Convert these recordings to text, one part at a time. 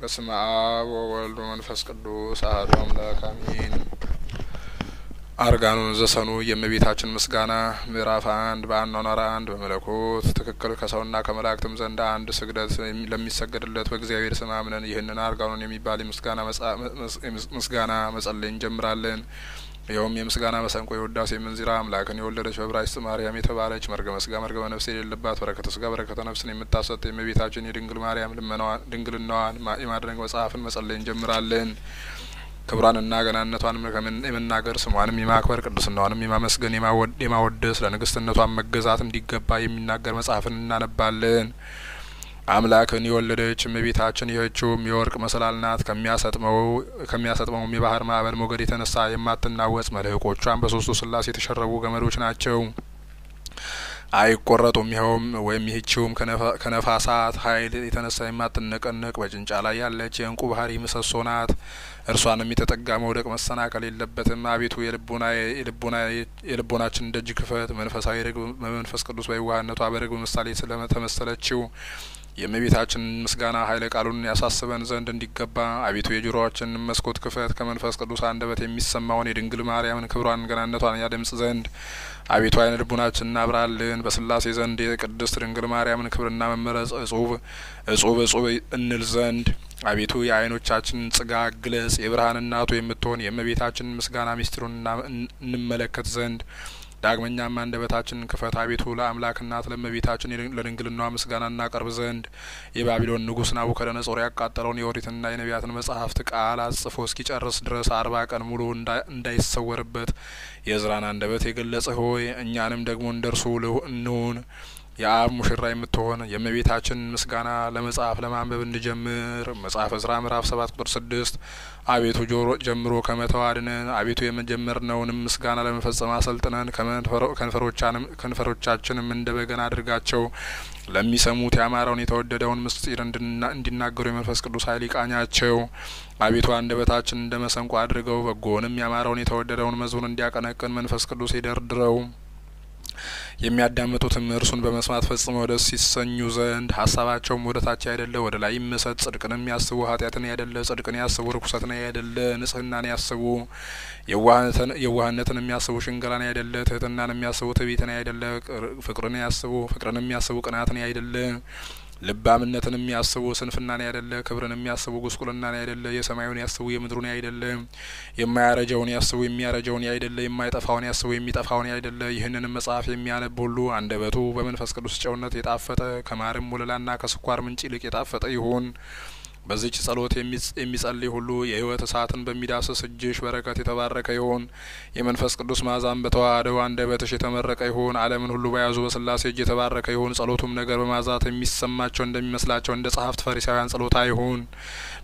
በስመ አብ ወወልድ ወመንፈስ ቅዱስ አሐዱ አምላክ አሜን። አርጋኖን ዘሰኑይ የእመቤታችን ምስጋና ምዕራፍ 1። በአኗኗር አንድ በመለኮት ትክክል ከሰውና ከመላእክትም ዘንድ አንድ ስግደት ለሚሰገድለት በእግዚአብሔር ስም አምነን ይህንን አርጋኖን የሚባል ምስጋና መጸለይ እንጀምራለን። ይኸውም የምስጋና መሰንቆ የውዳሴ ምንዚራ አምላክን የወለደች በዕብራይስጥ ማርያም የተባለች መርገመ ስጋ መርገመ ነፍስ የሌለባት በረከተ ስጋ በረከተ ነፍስን የምታሰጥ የእመቤታችን የድንግል ማርያም ድንግልናዋን የማድነቅ መጽሐፍን መጸለይ እንጀምራለን። ክብሯንና ገናነቷን የመናገር ስሟንም የማክበር ቅድስናዋንም የማመስገን የማወደስ ለንግስትነቷን መገዛት እንዲገባ የሚናገር መጽሐፍን እናነባለን። አምላክን የወለደች እመቤታችን ይህችውም የወርቅ መሰላል ናት። ከሚያሰጥመውም የባህር ማዕበል ሞገድ የተነሳ የማትናወጽ መልህቆቿን በሶስቱ ስላሴ የተሸረቡ ገመዶች ናቸው፣ አይቆረጡም። ይኸውም ወይም ይህችውም ከነፋሳት ኃይል የተነሳ የማትነቀነቅ በጭንጫ ላይ ያለች የእንቁ ባህሪ ምሰሶ ናት። እርሷንም የተጠጋ መውደቅ መሰናከል የለበትም። አቤቱ የልቦናችን ደጅ ክፈት። መንፈሳዊ ርግብ በመንፈስ ቅዱስ በየዋህነቷ በርግብ ምሳሌ ስለተመሰለችው የእመቤታችን ምስጋና ኃይለ ቃሉን ያሳስበን ዘንድ እንዲገባ አቤቱ የጆሮአችንን መስኮት ክፈት። ከመንፈስ ቅዱስ አንደበት የሚሰማውን የድንግል ማርያምን ክብሯን ገናነቷን ያደምጽ ዘንድ አቤቱ ዓይነ ልቡናችንን አብራልን። በስላሴ ዘንድ የቅድስት ድንግል ማርያምን ክብርና መመረጽ እጹብ እጹብ እጹብ እንል ዘንድ አቤቱ የዓይኖቻችንን ጽጋግ ግለጽ። የብርሃን እናቱ የምትሆን የእመቤታችንን ምስጋና ሚስጢሩን እንመለከት ዘንድ ዳግመኛም አንደበታችንን ክፈት። አቤቱ ለአምላክ እናት ለእመቤታችን ለድንግልናዋ ምስጋና እናቀርብ ዘንድ የባቢሎን ንጉሥ ናቡከደነጾር ያቃጠለውን የኦሪትና የነቢያትን መጽሐፍት ቃል አጽፎ እስኪጨርስ ድረስ 40 ቀን ሙሉ እንዳይሰወርበት የዕዝራን አንደበት የገለጸ ሆይ እኛንም ደግሞ እንደ እርሱ እንሁን። የአብ ሙሽራ የምትሆን የእመቤታችን ምስጋና ለመጽሐፍ ለማንበብ እንጀምር። መጽሐፈ ዕዝራ ምዕራፍ 7 ቁጥር 6። አቤቱ ጀምሮ ከመተው አድነን። አቤቱ የመጀመርነውንም ምስጋና ለመፈጸም አሰልጥነን። ከንፈሮቻችንም እንደ በገና አድርጋቸው። ለሚሰሙት ያማረውን የተወደደውን ምስጢር እንዲናገሩ የመንፈስ ቅዱስ ኃይል ይቃኛቸው። አቤቱ አንደበታችን እንደ መሰንቆ አድርገው። በጎውንም ያማረውን የተወደደውን መዝሙር እንዲያቀነቅን መንፈስ ቅዱስ ይደርድረው። የሚያዳምጡትም እርሱን በመስማት ፈጽመው ደስ ይሰኙ ዘንድ ሀሳባቸውም ወደ ታች ያይደለ ወደ ላይ ይመሰጥ። ጽድቅንም ያስቡ ኃጢአትን ያይደለ፣ ጽድቅን ያስቡ ርኩሰትን ያይደለ፣ ንጽህናን ያስቡ የዋህነትን የሚያስቡ ሽንገላን ያይደለ፣ ትህትናን የሚያስቡ ትዕቢትን ያይደለ፣ ፍቅርን ያስቡ ፍቅርን የሚያስቡ ቅናትን ያይደለ፣ ልባምነትን የሚያስቡ ስንፍናን ያይደለ፣ ክብርን የሚያስቡ ጉስቁልናን ያይደለ፣ የሰማዩን ያስቡ የምድሩን ያይደለ፣ የማያረጀውን ያስቡ የሚያረጀውን ያይደለ፣ የማይጠፋውን ያስቡ የሚጠፋውን ያይደለ። ይህንንም መጽሐፍ የሚያነብ ሁሉ አንደበቱ በመንፈስ ቅዱስ ጨውነት የጣፈጠ ከማርም ወለላና ከስኳር ምንጭ ይልቅ የጣፈጠ ይሁን። በዚች ጸሎት የሚጸልይ ሁሉ የሕይወት እሳትን በሚዳስስ እጅሽ በረከት የተባረከ ይሁን። የመንፈስ ቅዱስ መዓዛን በተዋህደው አንደበትሽ የተመረቀ ይሁን። ዓለምን ሁሉ በያዙ በስላሴ እጅ የተባረከ ይሁን። ጸሎቱም ነገር በማዛት የሚሰማቸው እንደሚመስላቸው እንደ ጸሐፍት ፈሪሳውያን ጸሎታ ይሁን።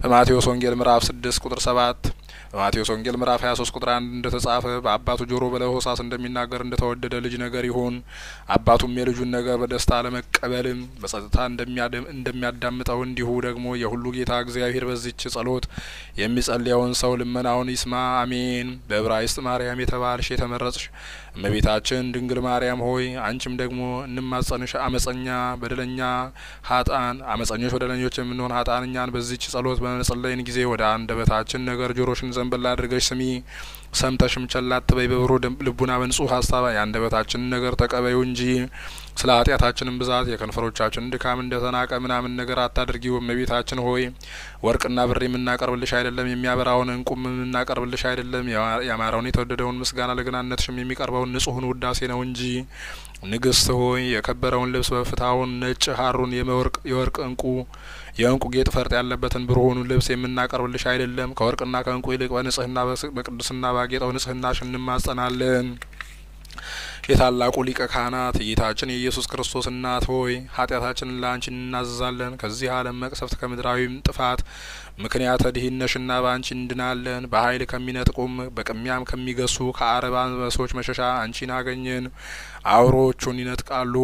በማቴዎስ ወንጌል ምዕራፍ 6 ቁጥር 7 በማቴዎስ ወንጌል ምዕራፍ 23 ቁጥር 1 እንደተጻፈ በአባቱ ጆሮ በለሆሳስ እንደሚናገር እንደተወደደ ልጅ ነገር ይሁን። አባቱም የልጁን ነገር በደስታ ለመቀበልም በጸጥታ እንደሚያዳምጠው እንዲሁ ደግሞ የሁሉ ጌታ እግዚአብሔር በዚች ጸሎት የሚጸልየውን ሰው ልመናውን ይስማ፣ አሜን። በዕብራይስጥ ማርያም የተባልሽ የተመረጽሽ እመቤታችን ድንግል ማርያም ሆይ አንቺም ደግሞ እንማጸንሽ። አመጸኛ በደለኛ ሀጣን አመጸኞች በደለኞች የምንሆን ሀጣን እኛን በዚች ጸሎት በመጸለይን ጊዜ ወደ አንደበታችን ነገር ጆሮሽን ዘንበል አድርገሽ ስሚ፣ ሰምተሽም ቸል አትበይ። በብሩህ ልቡና በንጹህ ሀሳብ የአንደበታችንን ነገር ተቀበዩ እንጂ ስለ ኃጢአታችንም ብዛት የከንፈሮቻችንን ድካም እንደ ተናቀ ምናምን ነገር አታድርጊው። እመቤታችን ሆይ ወርቅና ብር የምናቀርብልሽ አይደለም፣ የሚያበራውን እንቁም የምናቀርብልሽ አይደለም፣ ያማረውን የተወደደውን ምስጋና ለገናነትሽም የሚቀርበውን ንጹሕን ውዳሴ ነው እንጂ። ንግስት ሆይ የከበረውን ልብስ በፍታውን ነጭ ሀሩን የወርቅ እንቁ የእንቁ ጌጥ ፈርጥ ያለበትን ብሩሁን ልብስ የምናቀርብልሽ አይደለም። ከወርቅና ከእንቁ ይልቅ በንጽህና በቅድስና ባጌጠው ንጽህናሽ እንማጸናለን። የታላቁ ሊቀ ካህናት የጌታችን የኢየሱስ ክርስቶስ እናት ሆይ ኃጢአታችንን ለአንቺ እናዘዛለን። ከዚህ ዓለም መቅሰፍት ከምድራዊም ጥፋት ምክንያት ድህነሽና በአንቺ እንድናለን። በኃይል ከሚነጥቁም በቅሚያም ከሚገሱ ከአረብ አንበሶች መሸሻ አንቺን አገኘን። አውሮቹን ይነጥቃሉ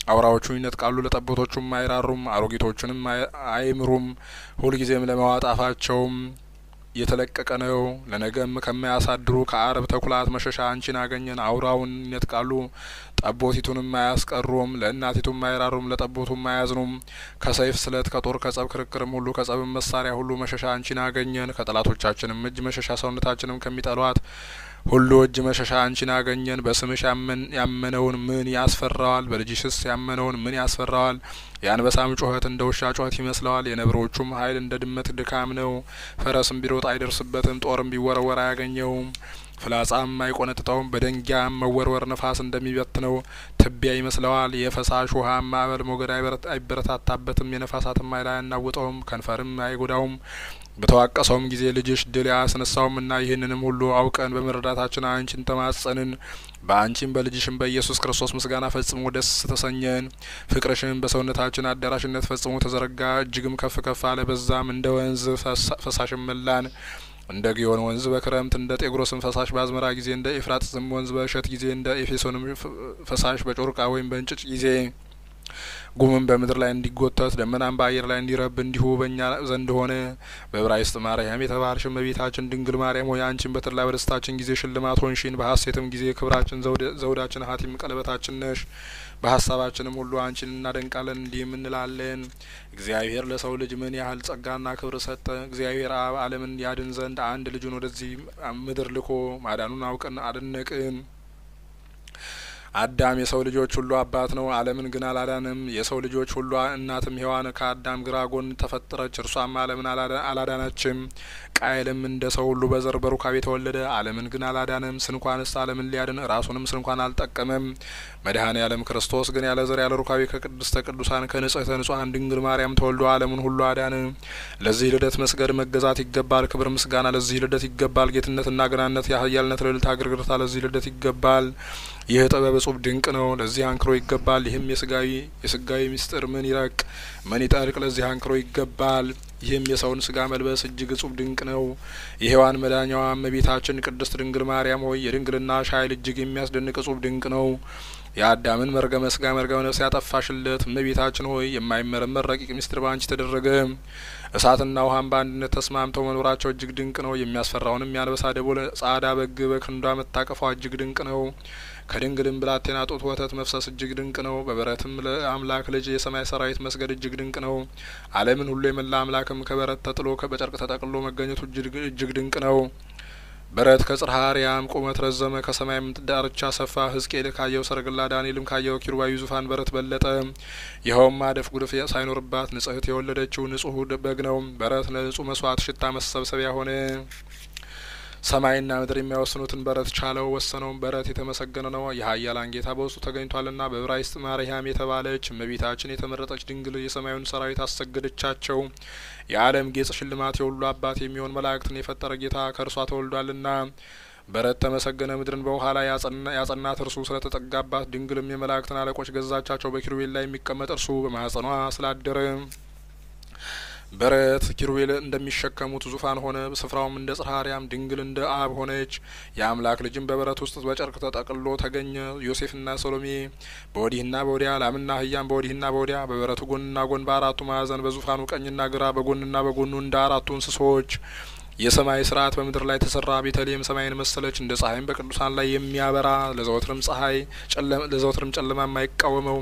አውራዎቹን ይነጥቃሉ፣ ለጠቦቶቹም አይራሩም፣ አሮጊቶቹንም አይምሩም። ሁልጊዜም ለመዋጥ አፋቸውም የተለቀቀ ነው። ለነገም ከማያሳድሩ ከአረብ ተኩላት መሸሻ አንቺን አገኘን። አውራውን ይነጥቃሉ፣ ጠቦቲቱንም አያስቀሩም። ለእናቲቱም አይራሩም፣ ለጠቦቱም አያዝኑም። ከሰይፍ ስለት፣ ከጦር ከጸብ ክርክርም ሁሉ ከጸብም መሳሪያ ሁሉ መሸሻ አንቺን አገኘን። ከጠላቶቻችንም እጅ መሸሻ ሰውነታችንም ከሚጠሏት ሁሉ እጅ መሸሻ አንቺን አገኘን። በስምሽ ያመነውን ምን ያስፈራዋል? በልጅሽስ ያመነውን ምን ያስፈራዋል? የአንበሳም ጩኸት እንደ ውሻ ጩኸት ይመስለዋል። የነብሮቹም ኃይል እንደ ድመት ድካም ነው። ፈረስም ቢሮጥ አይደርስበትም፣ ጦርም ቢወረወር አያገኘውም። ፍላጻም አይቆነጥጠውም። በደንጊያም መወርወር ነፋስ እንደሚበትነው ትቢያ ይመስለዋል። የፈሳሽ ውሃም ማዕበል ሞገድ አይበረታታበትም። የነፋሳትም ኃይል አያናውጠውም፣ ከንፈርም አይጎዳውም። በተዋቀሰውም ጊዜ ልጅሽ ድል አያስነሳውም እና ይህንንም ሁሉ አውቀን በመረዳታችን አንቺን ተማጸንን። በአንቺም በልጅሽም በኢየሱስ ክርስቶስ ምስጋና ፈጽሞ ደስ ተሰኘን። ፍቅርሽም በሰውነታችን አዳራሽነት ፈጽሞ ተዘረጋ፣ እጅግም ከፍ ከፍ አለ። በዛም እንደ ወንዝ ፈሳሽም መላን። እንደ ግዮን ወንዝ በክረምት እንደ ጤግሮስም ፈሳሽ በአዝመራ ጊዜ እንደ ኤፍራጥስም ወንዝ በእሸት ጊዜ እንደ ኤፌሶንም ፈሳሽ በጮርቃ ወይም በእንጭጭ ጊዜ ጉምም በምድር ላይ እንዲጎተት ደመናም በአየር ላይ እንዲረብ እንዲሁ በእኛ ዘንድ ሆነ። በዕብራይስጥ ማርያም የተባልሽ እመቤታችን ድንግል ማርያም ሆይ አንቺን በተድላ በደስታችን ጊዜ ሽልማት ሆንሽን። በሐሴትም ጊዜ ክብራችን፣ ዘውዳችን፣ ሐቲም ቀለበታችን ነሽ። በሀሳባችንም ሁሉ አንቺን እናደንቃለን፣ እንዲህም እንላለን፦ እግዚአብሔር ለሰው ልጅ ምን ያህል ጸጋና ክብር ሰጠ! እግዚአብሔር አብ ዓለምን ያድን ዘንድ አንድ ልጁን ወደዚህ ምድር ልኮ ማዳኑን አውቀን አደነቅን። አዳም የሰው ልጆች ሁሉ አባት ነው፣ ዓለምን ግን አላዳንም። የሰው ልጆች ሁሉ እናትም ሔዋን ከአዳም ግራ ጎን ተፈጠረች፣ እርሷም ዓለምን አላዳነችም። ቃየልም እንደ ሰው ሁሉ በዘር በሩካቤ ተወለደ፣ ዓለምን ግን አላዳንም። ስንኳንስ ዓለምን ሊያድን ራሱንም ስንኳን አልጠቀመም። መድኃኔ ዓለም ክርስቶስ ግን ያለ ዘር ያለ ሩካቤ ከቅድስተ ቅዱሳን ከንጽሕተ ንጹሐን ድንግል ማርያም ተወልዶ ዓለሙን ሁሉ አዳነ። ለዚህ ልደት መስገድ መገዛት ይገባል። ክብር ምስጋና ለዚህ ልደት ይገባል። ጌትነትና ገናነት፣ የኃያልነት ልዕልታ ግርግርታ ለዚህ ልደት ይገባል። ይህ ጥበብ እጹብ ድንቅ ነው። ለዚህ አንክሮ ይገባል። ይህም የስጋዊ ምስጢር ምን ይረቅ ምን ይጠልቅ ለዚህ አንክሮ ይገባል። ይህም የሰውን ስጋ መልበስ እጅግ እጹብ ድንቅ ነው። የሔዋን መዳኛዋ እመቤታችን ቅድስት ድንግል ማርያም ሆይ የድንግልናሽ ኃይል እጅግ የሚያስደንቅ እጹብ ድንቅ ነው። የአዳምን መርገመ ስጋ መርገመ ነፍስ ያጠፋሽለት እመቤታችን ሆይ የማይመረመር ረቂቅ ምስጢር በአንቺ ተደረገ። እሳትና ውሃም በአንድነት ተስማምተው መኖራቸው እጅግ ድንቅ ነው። የሚያስፈራውንም የአንበሳ ደቦል ጻዕዳ በግ በክንዷ መታቀፏ እጅግ ድንቅ ነው። ከድንግልም ብላቴና ጡት ወተት መፍሰስ እጅግ ድንቅ ነው። በበረትም ለአምላክ ልጅ የሰማይ ሰራዊት መስገድ እጅግ ድንቅ ነው። ዓለምን ሁሉ የመላ አምላክም ከበረት ተጥሎ በጨርቅ ተጠቅሎ መገኘቱ እጅግ ድንቅ ነው። በረት ከጽርሐ አርያም ቁመት ረዘመ፣ ከሰማይም ዳርቻ ሰፋ። ሕዝቅኤል ካየው ሰረገላ ዳንኤልም ካየው ኪሩባዊ ዙፋን በረት በለጠ። ይኸውም አደፍ ጉድፍ ሳይኖርባት ንጽሕት የወለደችው ንጹሕ በግ ነው። በረት ለንጹሕ መስዋዕት ሽታ መሰብሰቢያ ሆነ። ሰማይና ምድር የሚያወስኑትን በረት ቻለው ወሰነውም። በረት የተመሰገነ ነው፣ የኃያላን ጌታ በውስጡ ተገኝቷልና። በዕብራይስጥ ማርያም የተባለች እመቤታችን የተመረጠች ድንግል የሰማዩን ሰራዊት አሰገደቻቸው። የዓለም ጌጽ ሽልማት የሁሉ አባት የሚሆን መላእክትን የፈጠረ ጌታ ከእርሷ ተወልዷልና። በረት ተመሰገነ። ምድርን በውሃ ላይ ያጸናት እርሱ ስለተጠጋባት፣ ድንግልም የመላእክትን አለቆች ገዛቻቸው። በኪሩቤል ላይ የሚቀመጥ እርሱ በማኅፀኗ ስላደረ በረት ኪሩቤል እንደሚሸከሙት ዙፋን ሆነ። ስፍራውም እንደ ጽርሐ አርያም ድንግል እንደ አብ ሆነች። የአምላክ ልጅም በበረት ውስጥ በጨርቅ ተጠቅሎ ተገኘ። ዮሴፍና ሰሎሜ በወዲህና በወዲያ፣ ላምና አህያም በወዲህና በወዲያ፣ በበረቱ ጎንና ጎን በአራቱ ማዕዘን በዙፋኑ ቀኝና ግራ በጎንና በጎኑ እንደ አራቱ እንስሶች የሰማይ ስርዓት በምድር ላይ ተሰራ። ቤተልሔም ሰማይን መሰለች፣ እንደ ፀሐይም በቅዱሳን ላይ የሚያበራ ለዘወትርም ፀሐይ ለዘወትርም ጨለማ የማይቃወመው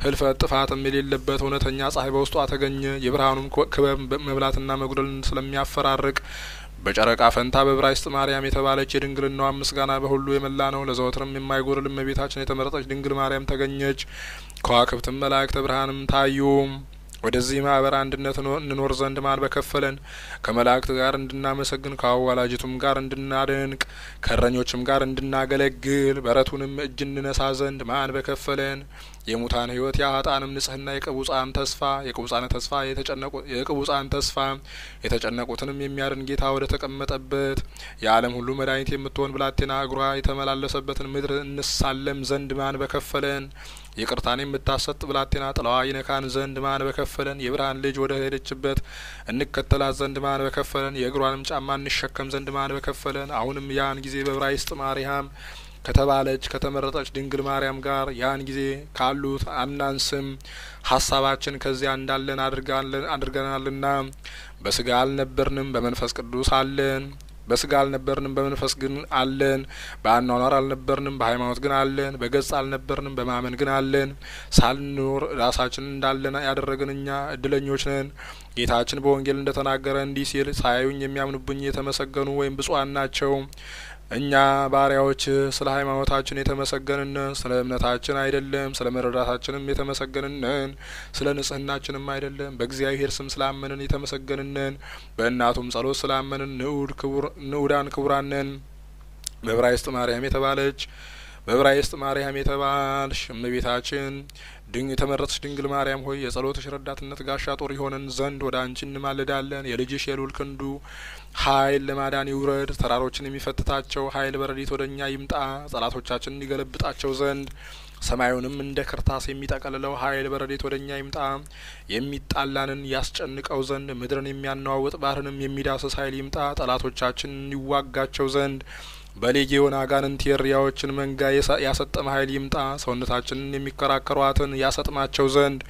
ህልፈት ጥፋትም የሌለበት እውነተኛ ፀሐይ በውስጧ ተገኘ። የብርሃኑም ክበብ መብላትና መጉደልን ስለሚያፈራርቅ በጨረቃ ፈንታ በዕብራይስጥ ማርያም የተባለች የድንግልናዋ ምስጋና በሁሉ የመላ ነው። ለዘወትርም የማይጎድል እመቤታችን የተመረጠች ድንግል ማርያም ተገኘች። ከዋክብትም መላእክተ ብርሃንም ታዩ። ወደዚህ ማህበር አንድነት እንኖር ዘንድ ማን በከፈለን? ከመላእክት ጋር እንድናመሰግን ከአዋላጅቱም ጋር እንድናደንቅ ከእረኞችም ጋር እንድናገለግል በረቱንም እጅ እንነሳ ዘንድ ማን በከፈለን? የሙታን ሕይወት የኃጥአንም ንጽሕና የቅቡጻን ተስፋ የቅቡጻን ተስፋ የተጨነቁትንም የሚያድን ጌታ ወደ ተቀመጠበት የዓለም ሁሉ መድኃኒት የምትሆን ብላቴና እግሯ የተመላለሰበትን ምድር እንሳለም ዘንድ ማን በከፈለን? ይቅርታን የምታሰጥ ብላቴና ጥላዋ ይነካን ዘንድ ማን በከፈለን? የብርሃን ልጅ ወደ ሄደችበት እንከተላት ዘንድ ማን በከፈለን? የእግሯንም ጫማ እንሸከም ዘንድ ማን በከፈለን? አሁንም ያን ጊዜ በዕብራይስጥ ማርያም ከተባለች ከተመረጠች ድንግል ማርያም ጋር ያን ጊዜ ካሉት አናንስም። ሀሳባችን ከዚያ እንዳለን አድርገናልና በስጋ አልነበርንም፣ በመንፈስ ቅዱስ አለን። በስጋ አልነበርንም፣ በመንፈስ ግን አለን። በአኗኗር አልነበርንም፣ በሃይማኖት ግን አለን። በገጽ አልነበርንም፣ በማመን ግን አለን። ሳልኖር ራሳችንን እንዳለን ያደረግን እኛ እድለኞች ነን። ጌታችን በወንጌል እንደ ተናገረ እንዲህ ሲል ሳያዩኝ የሚያምኑብኝ የተመሰገኑ ወይም ብፁዓን ናቸው። እኛ ባሪያዎች ስለ ሃይማኖታችን የተመሰገንን ነን፣ ስለ እምነታችን አይደለም። ስለ መረዳታችንም የተመሰገንን ነን፣ ስለ ንጽህናችንም አይደለም። በእግዚአብሔር ስም ስላመንን የተመሰገንን ነን። በእናቱም ጸሎት ስላመንን ንዑዳን ክቡራን ነን። በዕብራይስጥ ማርያም የተባለች በዕብራይስጥ ማርያም የተባልሽ እመቤታችን የተመረጥሽ ድንግል ማርያም ሆይ የጸሎትሽ ረዳትነት ጋሻ ጦር ይሆነን ዘንድ ወደ አንቺ እንማልዳለን። የልጅሽ የልዑል ክንዱ ኃይል ለማዳን ይውረድ። ተራሮችን የሚፈትታቸው ኃይል በረድኤት ወደ እኛ ይምጣ፣ ጠላቶቻችንን ይገለብጣቸው ዘንድ። ሰማዩንም እንደ ክርታስ የሚጠቀልለው ኃይል በረድኤት ወደ እኛ ይምጣ፣ የሚጣላንን ያስጨንቀው ዘንድ። ምድርን የሚያነዋውጥ ባህርንም የሚዳስስ ኃይል ይምጣ፣ ጠላቶቻችንን ይዋጋቸው ዘንድ። በሌጌዮን አጋንንት የእሪያዎችን መንጋ ያሰጠመ ኃይል ይምጣ፣ ሰውነታችንን የሚከራከሯትን ያሰጥማቸው ዘንድ።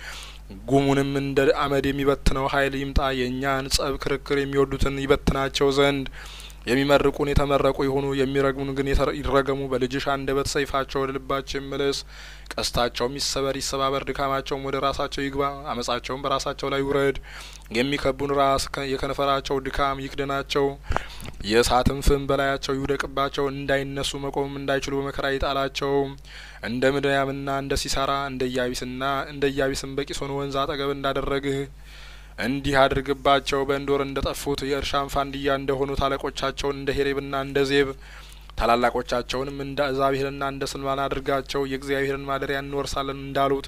ጉሙንም እንደ አመድ የሚበትነው ኃይል ይምጣ፣ የእኛን ጸብ ክርክር የሚወዱትን ይበትናቸው ዘንድ። የሚመርቁን የተመረቁ ይሁኑ፣ የሚረግሙን ግን ይረገሙ። በልጅሽ አንደበት ሰይፋቸው ወደ ልባቸው ይመለስ፣ ቀስታቸውም ይሰበር ይሰባበር። ድካማቸውም ወደ ራሳቸው ይግባ፣ አመጻቸውም በራሳቸው ላይ ይውረድ። የሚከቡን ራስ የከንፈራቸው ድካም ይክደናቸው፣ የእሳትም ፍም በላያቸው ይውደቅባቸው። እንዳይነሱ መቆምም እንዳይችሉ በመከራ ይጣላቸው። እንደ ምድያምና እንደ ሲሳራ እንደ ኢያቢስና እንደ ኢያቢስም በቂሶን ወንዝ አጠገብ እንዳደረግህ እንዲህ አድርግባቸው። በእንዶር እንደ ጠፉት የእርሻን ፋንድያ እንደሆኑት አለቆቻቸውን እንደ ሄሬብና እንደ ዜብ ታላላቆቻቸውንም እንደ ዛብሄልና እንደ ስልማን አድርጋቸው። የእግዚአብሔርን ማደሪያ እንወርሳለን እንዳሉት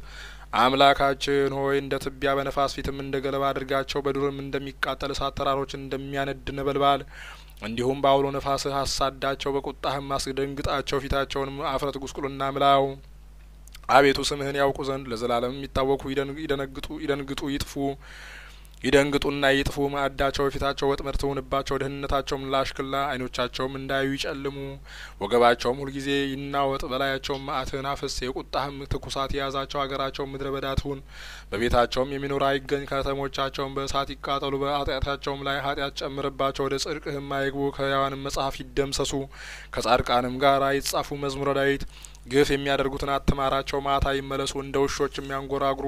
አምላካችን ሆይ እንደ ትቢያ በነፋስ ፊትም እንደ ገለባ አድርጋቸው። በዱርም እንደሚቃጠል እሳት ተራሮችን እንደሚያነድ ነበልባል እንዲሁም በአውሎ ነፋስህ አሳዳቸው። በቁጣህም አስደንግጣቸው። ፊታቸውንም አፍረት ጉስቁልና ምላው። አቤቱ ስምህን ያውቁ ዘንድ ለዘላለም የሚታወኩ ይደንግጡ ይጥፉ ይደንግጡና ይጥፉ። ማዕዳቸው በፊታቸው ወጥመድ ትሁንባቸው፣ ደህንነታቸውም ላሽክላ፣ ዓይኖቻቸውም እንዳያዩ ይጨልሙ፣ ወገባቸውም ሁልጊዜ ይናወጥ። በላያቸውም መዓትህን አፍስ፣ የቁጣህም ትኩሳት የያዛቸው። አገራቸውም ምድረ በዳ ትሁን፣ በቤታቸውም የሚኖር አይገኝ። ከተሞቻቸውም በእሳት ይቃጠሉ፣ በኃጢአታቸውም ላይ ኃጢአት ጨምርባቸው። ወደ ጽድቅህም አይግቡ፣ ከሕያዋንም መጽሐፍ ይደምሰሱ፣ ከጻድቃንም ጋር አይጻፉ። መዝሙረ ዳዊት። ግፍ የሚያደርጉትን አትማራቸው፣ ማታ ይመለሱ፣ እንደ ውሾችም ያንጎራጉሩ፣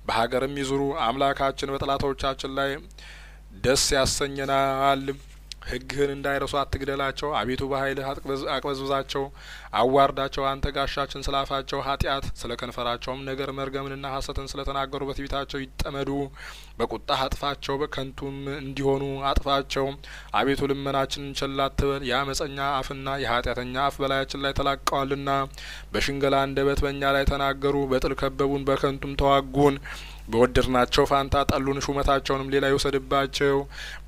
በሀገርም ይዙሩ። አምላካችን በጠላቶቻችን ላይ ደስ ያሰኘናል። ሕግህን እንዳይረሱ አትግደላቸው። አቤቱ በኃይልህ አቅበዝብዛቸው፣ አዋርዳቸው። አንተ ጋሻችን፣ ስለ አፋቸው ኃጢአት ስለ ከንፈራቸውም ነገር መርገምንና ሐሰትን ስለ ተናገሩ በትዕቢታቸው ይጠመዱ። በቁጣህ አጥፋቸው፣ በከንቱም እንዲሆኑ አጥፋቸው። አቤቱ ልመናችንን ቸል አትበል። የአመፀኛ አፍና የኃጢአተኛ አፍ በላያችን ላይ ተላቀዋልና። በሽንገላ አንደበት በእኛ ላይ ተናገሩ፣ በጥል ከበቡን፣ በከንቱም ተዋጉን። በወደድናቸው ፋንታ ጠሉን፣ ሹመታቸውንም ሌላ ይውሰድባቸው።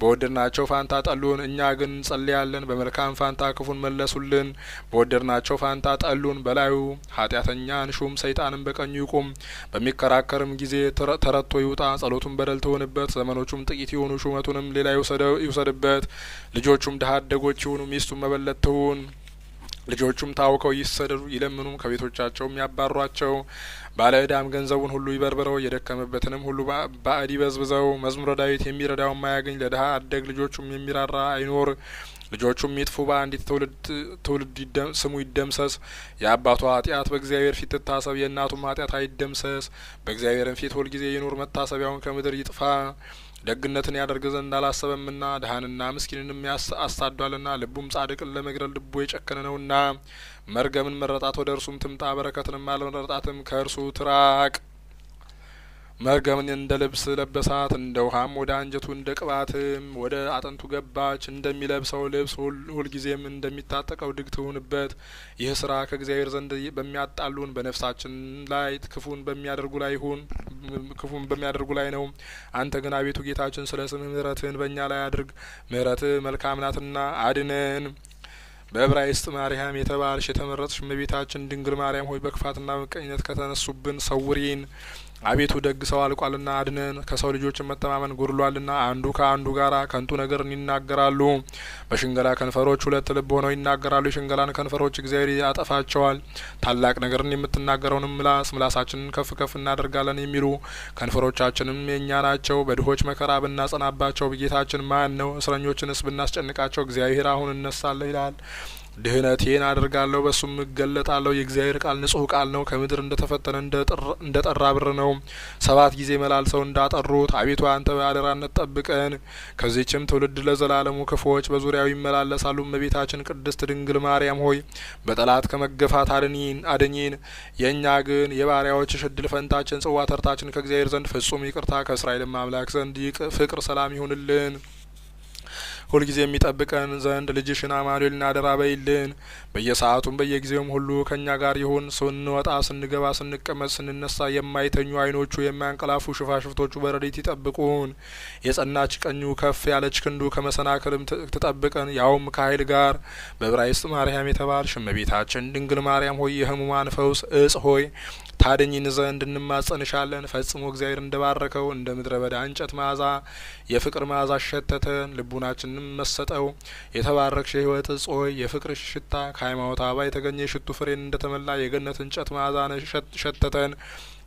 በወደድናቸው ፋንታ ጠሉን፣ እኛ ግን እንጸልያለን። በመልካም ፋንታ ክፉን መለሱልን። በወደድናቸው ፋንታ ጠሉን። በላዩ ኃጢአተኛን ሹም፣ ሰይጣንም በቀኙ ይቁም። በሚከራከርም ጊዜ ተረቶ ይውጣ። ጸሎቱን በደል ትሁንበት፣ ዘመኖቹም ጥቂት ይሁኑ። ሹመቱንም ሌላ ይውሰድበት። ልጆቹም ድሀ አደጎች ይሁኑ፣ ሚስቱም መበለት ትሁን። ልጆቹም ታውከው ይሰደዱ ይለምኑም፣ ከቤቶቻቸውም ያባሯቸው። ባለ ዕዳም ገንዘቡን ሁሉ ይበርብረው፣ የደከመበትንም ሁሉ ባዕድ ይበዝብዘው። መዝሙረ ዳዊት። የሚረዳው ማያገኝ ለድሀ አደግ ልጆቹም የሚራራ አይኖር። ልጆቹም ይጥፉ፣ በአንዲት ትውልድ ስሙ ይደምሰስ። የአባቱ ኃጢአት በእግዚአብሔር ፊት ትታሰብ፣ የእናቱም ኃጢአት አይደምሰስ። በእግዚአብሔርም ፊት ሁልጊዜ ይኑር፣ መታሰቢያውን ከምድር ይጥፋ። ደግነትን ያደርግ ዘንድ አላሰበምና ድሀንና ምስኪንንም አሳዷልና። ልቡም ጻድቅን ለመግደል ልቡ የጨከነ ነውና። መርገምን መረጣት፣ ወደ እርሱም ትምጣ፣ በረከትንም አልመረጣትም፣ ከእርሱ ትራቅ። መርገምን እንደ ልብስ ለበሳት፣ እንደ ውሃም ወደ አንጀቱ እንደ ቅባትም ወደ አጥንቱ ገባች። እንደሚለብሰው ልብስ ሁልጊዜም እንደሚታጠቀው ድግ ትሁንበት። ይህ ስራ ከእግዚአብሔር ዘንድ በሚያጣሉን በነፍሳችን ላይ ክፉን በሚያደርጉ ላይ ይሁን ክፉን በሚያደርጉ ላይ ነው። አንተ ግን አቤቱ ጌታችን ስለ ስምህ ምሕረትህን በእኛ ላይ አድርግ፣ ምሕረትህ መልካም ናትና አድነን። በዕብራይስጥ ማርያም የተባልሽ የተመረጥሽ እመቤታችን ድንግል ማርያም ሆይ በክፋትና በምቀኝነት ከተነሱብን ሰውሪን። አቤቱ ደግ ሰው አልቋልና አድነን፣ ከሰው ልጆች መተማመን ጎድሏልና። አንዱ ከአንዱ ጋር ከንቱ ነገርን ይናገራሉ፣ በሽንገላ ከንፈሮች ሁለት ልብ ሆነው ይናገራሉ። የሽንገላን ከንፈሮች እግዚአብሔር ያጠፋቸዋል። ታላቅ ነገርን የምትናገረውንም ምላስ ምላሳችንን ከፍ ከፍ እናደርጋለን የሚሉ ከንፈሮቻችንም የእኛ ናቸው። በድሆች መከራ ብናጸናባቸው ጌታችን ማን ነው? እስረኞችንስ ብናስጨንቃቸው እግዚአብሔር አሁን እነሳለሁ ይላል። ድህነቴን አደርጋለሁ በሱም እገለጣለሁ። የእግዚአብሔር ቃል ንጹሕ ቃል ነው፣ ከምድር እንደ ተፈተነ እንደ ጠራ ብር ነው። 7 ጊዜ መላልሰው እንዳጠሩት። አቤቱ አንተ በአደራነት ጠብቀን፣ ከዚህችም ትውልድ ለዘላለሙ ክፉዎች በዙሪያው ይመላለሳሉ። እመቤታችን ቅድስት ድንግል ማርያም ሆይ በጠላት ከመገፋት አድኚን። የእኛ ግን የባሪያዎችሽ እድል ፈንታችን ጽዋ ተርታችን ከእግዚአብሔር ዘንድ ፍጹም ይቅርታ ከእስራኤልም አምላክ ዘንድ ፍቅር ሰላም ይሁንልን። ሁልጊዜ የሚጠብቀን ዘንድ ልጅሽን አማኑኤልን አደራ በይልን። በየሰዓቱም በየጊዜውም ሁሉ ከእኛ ጋር ይሁን። ስንወጣ፣ ስንገባ፣ ስንቀመጥ፣ ስንነሳ የማይተኙ ዓይኖቹ የማያንቀላፉ ሽፋሽፍቶቹ በረድኤት ይጠብቁን። የጸናች ቀኙ ከፍ ያለች ክንዱ ከመሰናክልም ትጠብቀን፣ ያውም ከኃይል ጋር። በዕብራይስጥ ማርያም የተባልሽ እመቤታችን ድንግል ማርያም ሆይ የሕሙማን ፈውስ እጽ ሆይ ታድኚን ዘንድ እንማጸንሻለን። ፈጽሞ እግዚአብሔር እንደባረከው እንደ ምድረ በዳ እንጨት መዓዛ የፍቅር መዓዛ ሸተተን፣ ልቡናችንም መሰጠው። የተባረክሽ የሕይወት እጽ ሆይ የፍቅርሽ ሽታ ከሃይማኖት አበባ የተገኘ የሽቱ ፍሬን እንደተመላ የገነት እንጨት መዓዛ ሸተተን።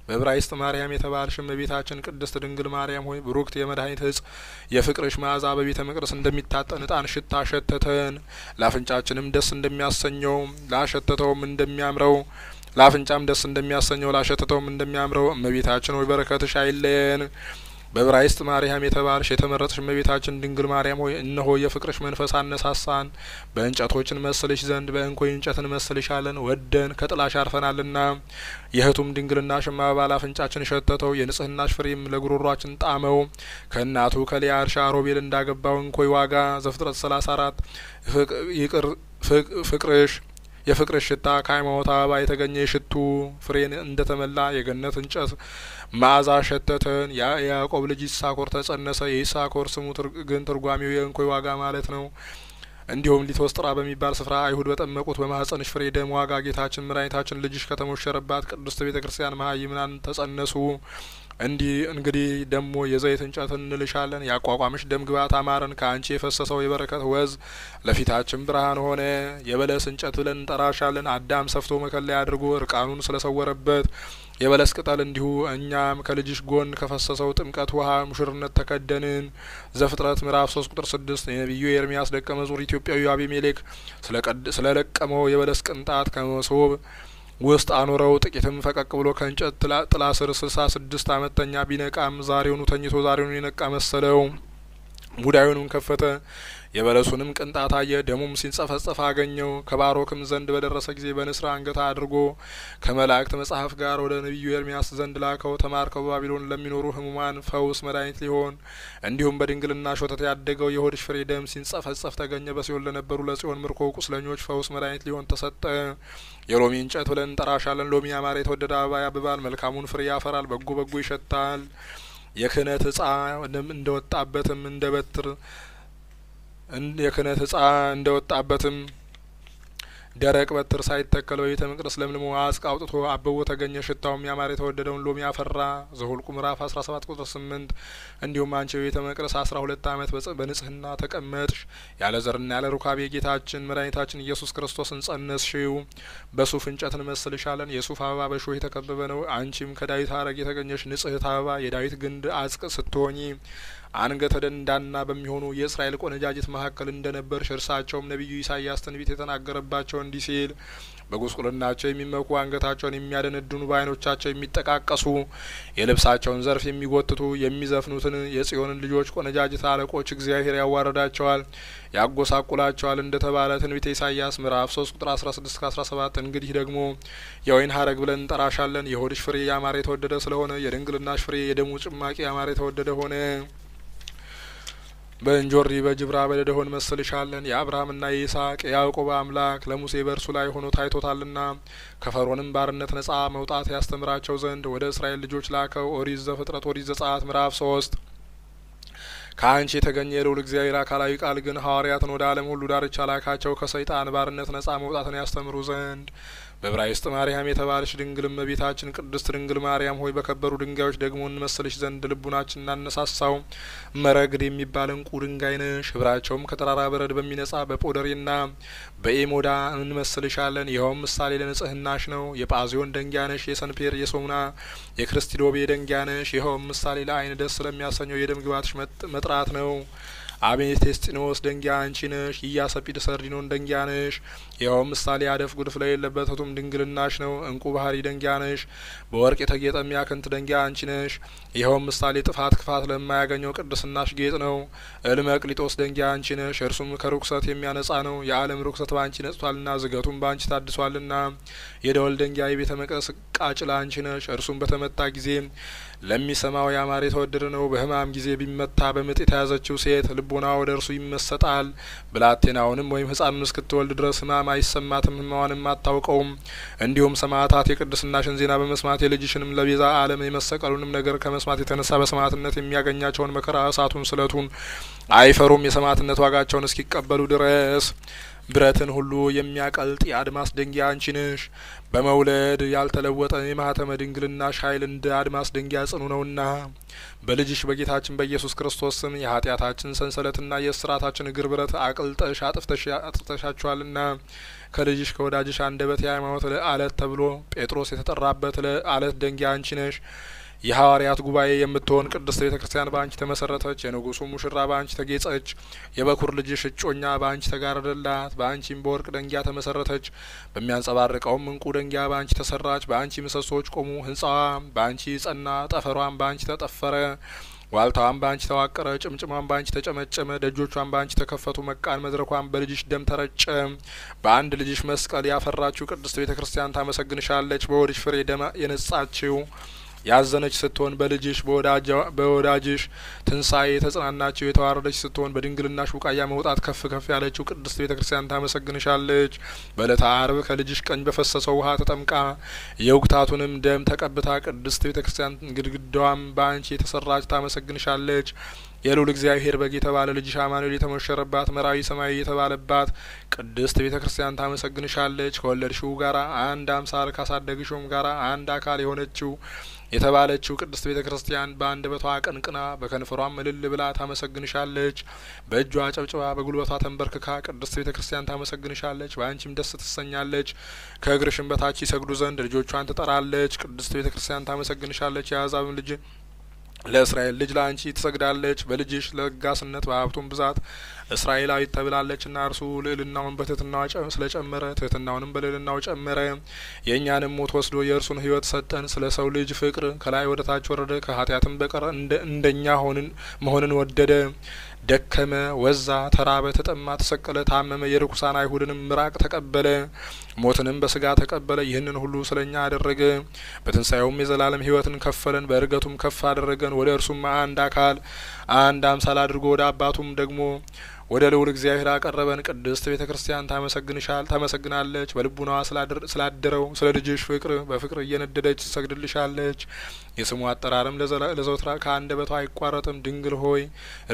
በዕብራይስጥ ማርያም የተባልሽ እመቤታችን ቅድስት ድንግል ማርያም ሆይ ብሩክት የመድኃኒት እጽ የፍቅርሽ መዓዛ በቤተ መቅደስ እንደሚታጠን ዕጣን ሽታ ሸተተን። ላፍንጫችንም ደስ እንደሚያሰኘው ላሸተተውም እንደሚያምረው ላፍንጫም ደስ እንደሚያሰኘው ላሸተተውም እንደሚያምረው እመቤታችን ሆይ በረከትሽ አይለየን። በዕብራይስጥ ማርያም የተባልሽ የተመረጥሽ እመቤታችን ድንግል ማርያም ሆይ እነሆ የፍቅርሽ መንፈስ አነሳሳን። በእንጨቶችን መስልሽ ዘንድ በእንኮይ እንጨትን መስልሻለን፣ ወደን ከጥላሽ አርፈናልና። የህቱም ድንግልናሽ አበባ ላፍንጫችን ሸተተው፣ የንጽህናሽ ፍሬም ለጉሮሯችን ጣመው። ከእናቱ ከልያ እርሻ ሮቤል እንዳገባው እንኮይ ዋጋ ዘፍጥረት 34 ይቅር ፍቅርሽ የፍቅርሽ ሽታ ከሃይማኖት አበባ የተገኘ የሽቱ ፍሬን እንደተመላ የገነት እንጨት መዓዛ ሸተተን። የያዕቆብ ልጅ ይሳኮር ተጸነሰ። የይሳኮር ስሙ ግን ትርጓሜው የእንኮይ ዋጋ ማለት ነው። እንዲሁም ሊቶስጥራ በሚባል ስፍራ አይሁድ በጠመቁት በማህጸንሽ ፍሬ ደም ዋጋ ጌታችን መድኃኒታችን ልጅሽ ከተሞሸረባት ቅድስት ቤተ ክርስቲያን መሀይምናን ተጸነሱ። እንዲህ እንግዲህ ደግሞ የዘይት እንጨት እንልሻለን። ያቋቋምሽ ደም ግባት አማረን። ከአንቺ የፈሰሰው የበረከት ወዝ ለፊታችን ብርሃን ሆነ። የበለስ እንጨት ብለን እንጠራሻለን። አዳም ሰፍቶ መከለያ አድርጎ እርቃኑን ስለሰወረበት የበለስ ቅጠል እንዲሁ እኛም ከልጅሽ ጎን ከፈሰሰው ጥምቀት ውሃ ሙሽርነት ተከደንን። ዘፍጥረት ምዕራፍ 3 ቁጥር 6 የነቢዩ ኤርሚያስ ደቀ መዝሙር ኢትዮጵያዊ አቤሜሌክ ስለለቀመው የበለስ ቅንጣት ከመሶብ ውስጥ አኖረው። ጥቂትም ፈቀቅ ብሎ ከእንጨት ጥላ ስር 66 ዓመት ተኛ። ቢነቃም ዛሬውኑ ተኝቶ ዛሬውኑ የነቃ መሰለው። ሙዳዩንም ከፈተ፣ የበለሱንም ቅንጣት አየ። ደሙም ሲንጸፈጸፍ አገኘው። ከባሮክም ዘንድ በደረሰ ጊዜ በንስር አንገት አድርጎ ከመላእክት መጽሐፍ ጋር ወደ ነቢዩ ኤርሚያስ ዘንድ ላከው። ተማርከው በባቢሎን ለሚኖሩ ሕሙማን ፈውስ መድኃኒት ሊሆን እንዲሁም በድንግልና ሾተት ያደገው የሆድሽ ፍሬ ደም ሲንጸፈጸፍ ተገኘ። በሲኦል ለነበሩ ለጽዮን ምርኮ ቁስለኞች ፈውስ መድኃኒት ሊሆን ተሰጠ። የሎሚ እንጨት ብለን እንጠራሻለን። ሎሚ ያማረ የተወደደ አበባ ያብባል፣ መልካሙን ፍሬ ያፈራል፣ በጎ በጎ ይሸታል። የክህነት ዕጻ እንደወጣበትም እንደ በትር የክህነት ዕጻ እንደወጣበትም ደረቅ በትር ሳይተከል በቤተ መቅደስ ለምልሞ አጽቅ አውጥቶ አብቦ ተገኘ። ሽታውም ያማረ የተወደደውን ሎሚ አፈራ። ዘኍልቍ ምዕራፍ 17 ቁጥር 8። እንዲሁም አንቺ በቤተ መቅደስ 12 ዓመት በንጽህና ተቀመጥሽ። ያለ ዘርና ያለ ሩካቤ ጌታችን መድኃኒታችን ኢየሱስ ክርስቶስን ጸነስሽው። በሱፍ እንጨት እንመስልሻለን። የሱፍ አበባ በእሾህ የተከበበ ነው። አንቺም ከዳዊት ሐረግ የተገኘሽ ንጽሕት አበባ የዳዊት ግንድ አጽቅ ስትሆኚ አንገተ ደንዳና በሚሆኑ የእስራኤል ቆነጃጅት መካከል እንደነበርሽ እርሳቸውም ነቢዩ ኢሳያስ ትንቢት የተናገረባቸው እንዲህ ሲል በጉስቁልናቸው የሚመኩ አንገታቸውን የሚያደነድኑ በዓይኖቻቸው የሚጠቃቀሱ የልብሳቸውን ዘርፍ የሚጎትቱ የሚዘፍኑትን የጽዮንን ልጆች ቆነጃጅት አለቆች እግዚአብሔር ያዋርዳቸዋል፣ ያጎሳቁላቸዋል እንደተባለ ትንቢተ ኢሳያስ ምዕራፍ 3 ቁጥር 16-17። እንግዲህ ደግሞ የወይን ሐረግ ብለን እንጠራሻለን። የሆድሽ ፍሬ ያማረ የተወደደ ስለሆነ የድንግልናሽ ፍሬ የደሙ ጭማቂ ያማረ የተወደደ ሆነ። በእንጆሪ በጅብራ በደደሆን መስልሻለን። የአብርሃምና የይስሐቅ የያዕቆብ አምላክ ለሙሴ በእርሱ ላይ ሆኖ ታይቶታልና ከፈርዖንም ባርነት ነጻ መውጣት ያስተምራቸው ዘንድ ወደ እስራኤል ልጆች ላከው። ኦሪት ዘፍጥረት ኦሪት ዘጸአት ምዕራፍ 3። ከአንቺ የተገኘ የልዑል እግዚአብሔር አካላዊ ቃል ግን ሐዋርያትን ወደ ዓለም ሁሉ ዳርቻ ላካቸው ከሰይጣን ባርነት ነጻ መውጣትን ያስተምሩ ዘንድ። በዕብራይስጥ ማርያም የተባለች ድንግል እመቤታችን ቅድስት ድንግል ማርያም ሆይ በከበሩ ድንጋዮች ደግሞ እንመስልሽ ዘንድ ልቡናችን እናነሳሳው መረግድ የሚባል እንቁ ድንጋይ ነሽ። ህብራቸውም ከተራራ በረድ በሚነጻ በጶደሬና በኤሞዳ እንመስልሻለን። ይኸውም ምሳሌ ለንጽህናሽ ነው። የጳዚዮን ደንጊያ ነሽ። የሰንፔር የሶምና የክርስቲዶቤ ደንጊያ ነሽ። ይኸውም ምሳሌ ለዓይን ደስ ስለሚያሰኘው የደም ግባትሽ መጥራት ነው። አቤቴስጢኖስ ደንጊያ አንቺ ነሽ። ኢያሰጲድ ሰርዲኖን ደንጊያ ነሽ። ይኸውም ምሳሌ አደፍ ጉድፍ ለሌለበት ህቱም ድንግልናሽ ነው። እንቁ ባህሪ ደንጊያ ነሽ። በወርቅ የተጌጠ ሚያክንት ደንጊያ አንቺ ነሽ። ይኸውም ምሳሌ ጥፋት ክፋት ለማያገኘው ቅድስናሽ ጌጥ ነው። እልመቅሊጦስ ደንጊያ አንቺ ነሽ። እርሱም ከርኩሰት የሚያነጻ ነው። የዓለም ርኩሰት በአንቺ ነጽቷልና ዝገቱም በአንቺ ታድሷልና። የደወል ደንጊያ የቤተ መቅደስ ቃጭላ አንቺ ነሽ። እርሱም በተመታ ጊዜ ለሚሰማው ያማረ የተወደደ ነው። በሕማም ጊዜ ቢመታ በምጥ የተያዘችው ሴት ልቦና ወደ እርሱ ይመሰጣል። ብላቴናውንም ወይም ሕፃኑን እስክትወልድ ድረስ ሕማም አይሰማትም፣ ሕማዋንም አታውቀውም። እንዲሁም ሰማዕታት የቅድስናሽን ዜና በመስማት የልጅሽንም ለቤዛ ዓለም የመሰቀሉንም ነገር ከመስማት የተነሳ በሰማዕትነት የሚያገኛቸውን መከራ እሳቱን፣ ስለቱን አይፈሩም የሰማዕትነት ዋጋቸውን እስኪቀበሉ ድረስ። ብረትን ሁሉ የሚያቀልጥ የአድማስ ደንጊያ አንቺ ነሽ። በመውለድ ያልተለወጠ የማህተመ ድንግልናሽ ኃይል እንደ አድማስ ደንጊያ ጽኑ ነውና በልጅሽ በጌታችን በኢየሱስ ክርስቶስ ስም የኃጢአታችን ሰንሰለትና የእስራታችን እግር ብረት አቅልጠሽ አጥፍተሻቸዋልና ከልጅሽ ከወዳጅሽ አንደበት የሃይማኖት አለት ተብሎ ጴጥሮስ የተጠራበት አለት ደንጊያ አንቺ ነሽ። የሐዋርያት ጉባኤ የምትሆን ቅድስት ቤተ ክርስቲያን በአንቺ ተመሰረተች። የንጉሱ ሙሽራ በአንቺ ተጌጸች። የበኩር ልጅሽ እጮኛ በአንቺ ተጋረደላት። በአንቺም በወርቅ ደንጊያ ተመሰረተች። በሚያንጸባርቀውም እንቁ ደንጊያ በአንቺ ተሰራች። በአንቺ ምሰሶዎች ቆሙ። ሕንጻዋ በአንቺ ጸና፣ ጠፈሯም በአንቺ ተጠፈረ። ዋልታዋም በአንቺ ተዋቀረ፣ ጭምጭማም በአንቺ ተጨመጨመ። ደጆቿም በአንቺ ተከፈቱ። መቃን መድረኳም በልጅሽ ደም ተረጨ። በአንድ ልጅሽ መስቀል ያፈራችው ቅድስት ቤተ ክርስቲያን ታመሰግንሻለች። በሆድሽ ፍሬ ደም የነጻችው ያዘነች ስትሆን በልጅሽ በወዳጅሽ ትንሳኤ የተጽናናችው የተዋረደች ስትሆን በድንግልናሽ ቡቃያ መውጣት ከፍ ከፍ ያለችው ቅድስት ቤተ ክርስቲያን ታመሰግንሻለች። በዕለተ አርብ ከልጅሽ ቀኝ በፈሰሰው ውሃ ተጠምቃ የውግታቱንም ደም ተቀብታ ቅድስት ቤተ ክርስቲያን ግድግዳዋም በአንቺ የተሰራች ታመሰግንሻለች። የልዑል እግዚአብሔር በግ የተባለ ልጅሽ አማኑኤል የተሞሸረባት መራዊ ሰማያዊ የተባለባት ቅድስት ቤተ ክርስቲያን ታመሰግንሻለች። ከወለድሽው ጋራ አንድ አምሳል ካሳደግሽውም ጋራ አንድ አካል የሆነችው የተባለችው ቅድስት ቤተ ክርስቲያን በአንደበቷ አቀንቅና በከንፈሯም እልል ብላ ታመሰግንሻለች። በእጇ ጨብጭባ በጉልበቷ ተንበርክካ ቅድስት ቤተ ክርስቲያን ታመሰግንሻለች። በአንቺም ደስ ትሰኛለች። ከእግርሽም በታች ይሰግዱ ዘንድ ልጆቿን ትጠራለች። ቅድስት ቤተ ክርስቲያን ታመሰግንሻለች። የአሕዛብም ልጅ ለእስራኤል ልጅ ለአንቺ ትሰግዳለች። በልጅሽ ለጋስነት በሀብቱም ብዛት እስራኤላዊት ተብላለችና እርሱ ልዕልናውን በትህትናው ስለጨመረ ትህትናውንም በልዕልናው ጨመረ። የእኛንም ሞት ወስዶ የእርሱን ሕይወት ሰጠን። ስለ ሰው ልጅ ፍቅር ከላይ ወደ ታች ወረደ። ከኃጢአትም በቀር እንደኛ መሆንን ወደደ። ደከመ፣ ወዛ፣ ተራበ፣ ተጠማ፣ ተሰቀለ፣ ታመመ። የርኩሳን አይሁድንም ምራቅ ተቀበለ፣ ሞትንም በስጋ ተቀበለ። ይህንን ሁሉ ስለ እኛ አደረገ። በትንሳኤውም የዘላለም ሕይወትን ከፈለን፣ በእርገቱም ከፍ አደረገን። ወደ እርሱም አንድ አካል አንድ አምሳል አድርጎ ወደ አባቱም ደግሞ ወደ ልዑል እግዚአብሔር አቀረበን። ቅድስት ቤተ ክርስቲያን ታመሰግንሻል ታመሰግናለች። በልቡናዋ ስላደረው ስለ ልጅሽ ፍቅር በፍቅር እየነደደች ትሰግድልሻለች። የስሙ አጠራርም ለዘወትር ከአንደበቷ አይቋረጥም። ድንግል ሆይ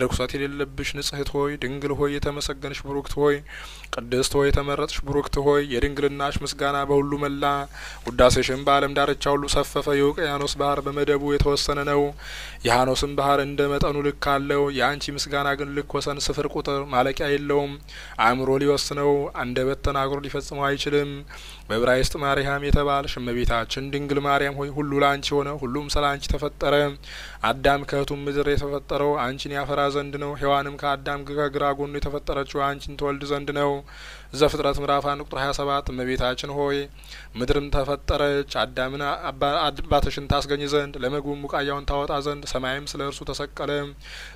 ርኩሰት የሌለብሽ ንጽሕት ሆይ፣ ድንግል ሆይ የተመሰገንሽ ቡሩክት ሆይ፣ ቅድስት ሆይ የተመረጥሽ ቡሩክት ሆይ፣ የድንግልናሽ ምስጋና በሁሉ መላ፣ ውዳሴሽም በዓለም ዳርቻ ሁሉ ሰፈፈ። የውቅያኖስ ባህር በመደቡ የተወሰነ ነው። የሐኖስም ባህር እንደ መጠኑ ልክ አለው። የአንቺ ምስጋና ግን ልክ፣ ወሰን፣ ስፍር፣ ቁጥር ማለቂያ የለውም። አእምሮ ሊወስነው አንደበት ተናግሮ ሊፈጽመው አይችልም። በዕብራይስጥ ማርያም የተባልሽ እመቤታችን ድንግል ማርያም ሆይ ሁሉ ለአንቺ ሆነ፣ ሁሉም ስለ አንቺ ተፈጠረ። አዳም ከእህቱም ምድር የተፈጠረው አንቺን ያፈራ ዘንድ ነው። ሔዋንም ከአዳም ከግራ ጎኑ የተፈጠረችው አንቺን ትወልድ ዘንድ ነው። ዘፍጥረት ምዕራፍ 1 ቁጥር 27። እመቤታችን ሆይ ምድርም ተፈጠረች አዳምን አባትሽን ታስገኝ ዘንድ ለምግቡም ቡቃያውን ታወጣ ዘንድ። ሰማይም ስለ እርሱ ተሰቀለ።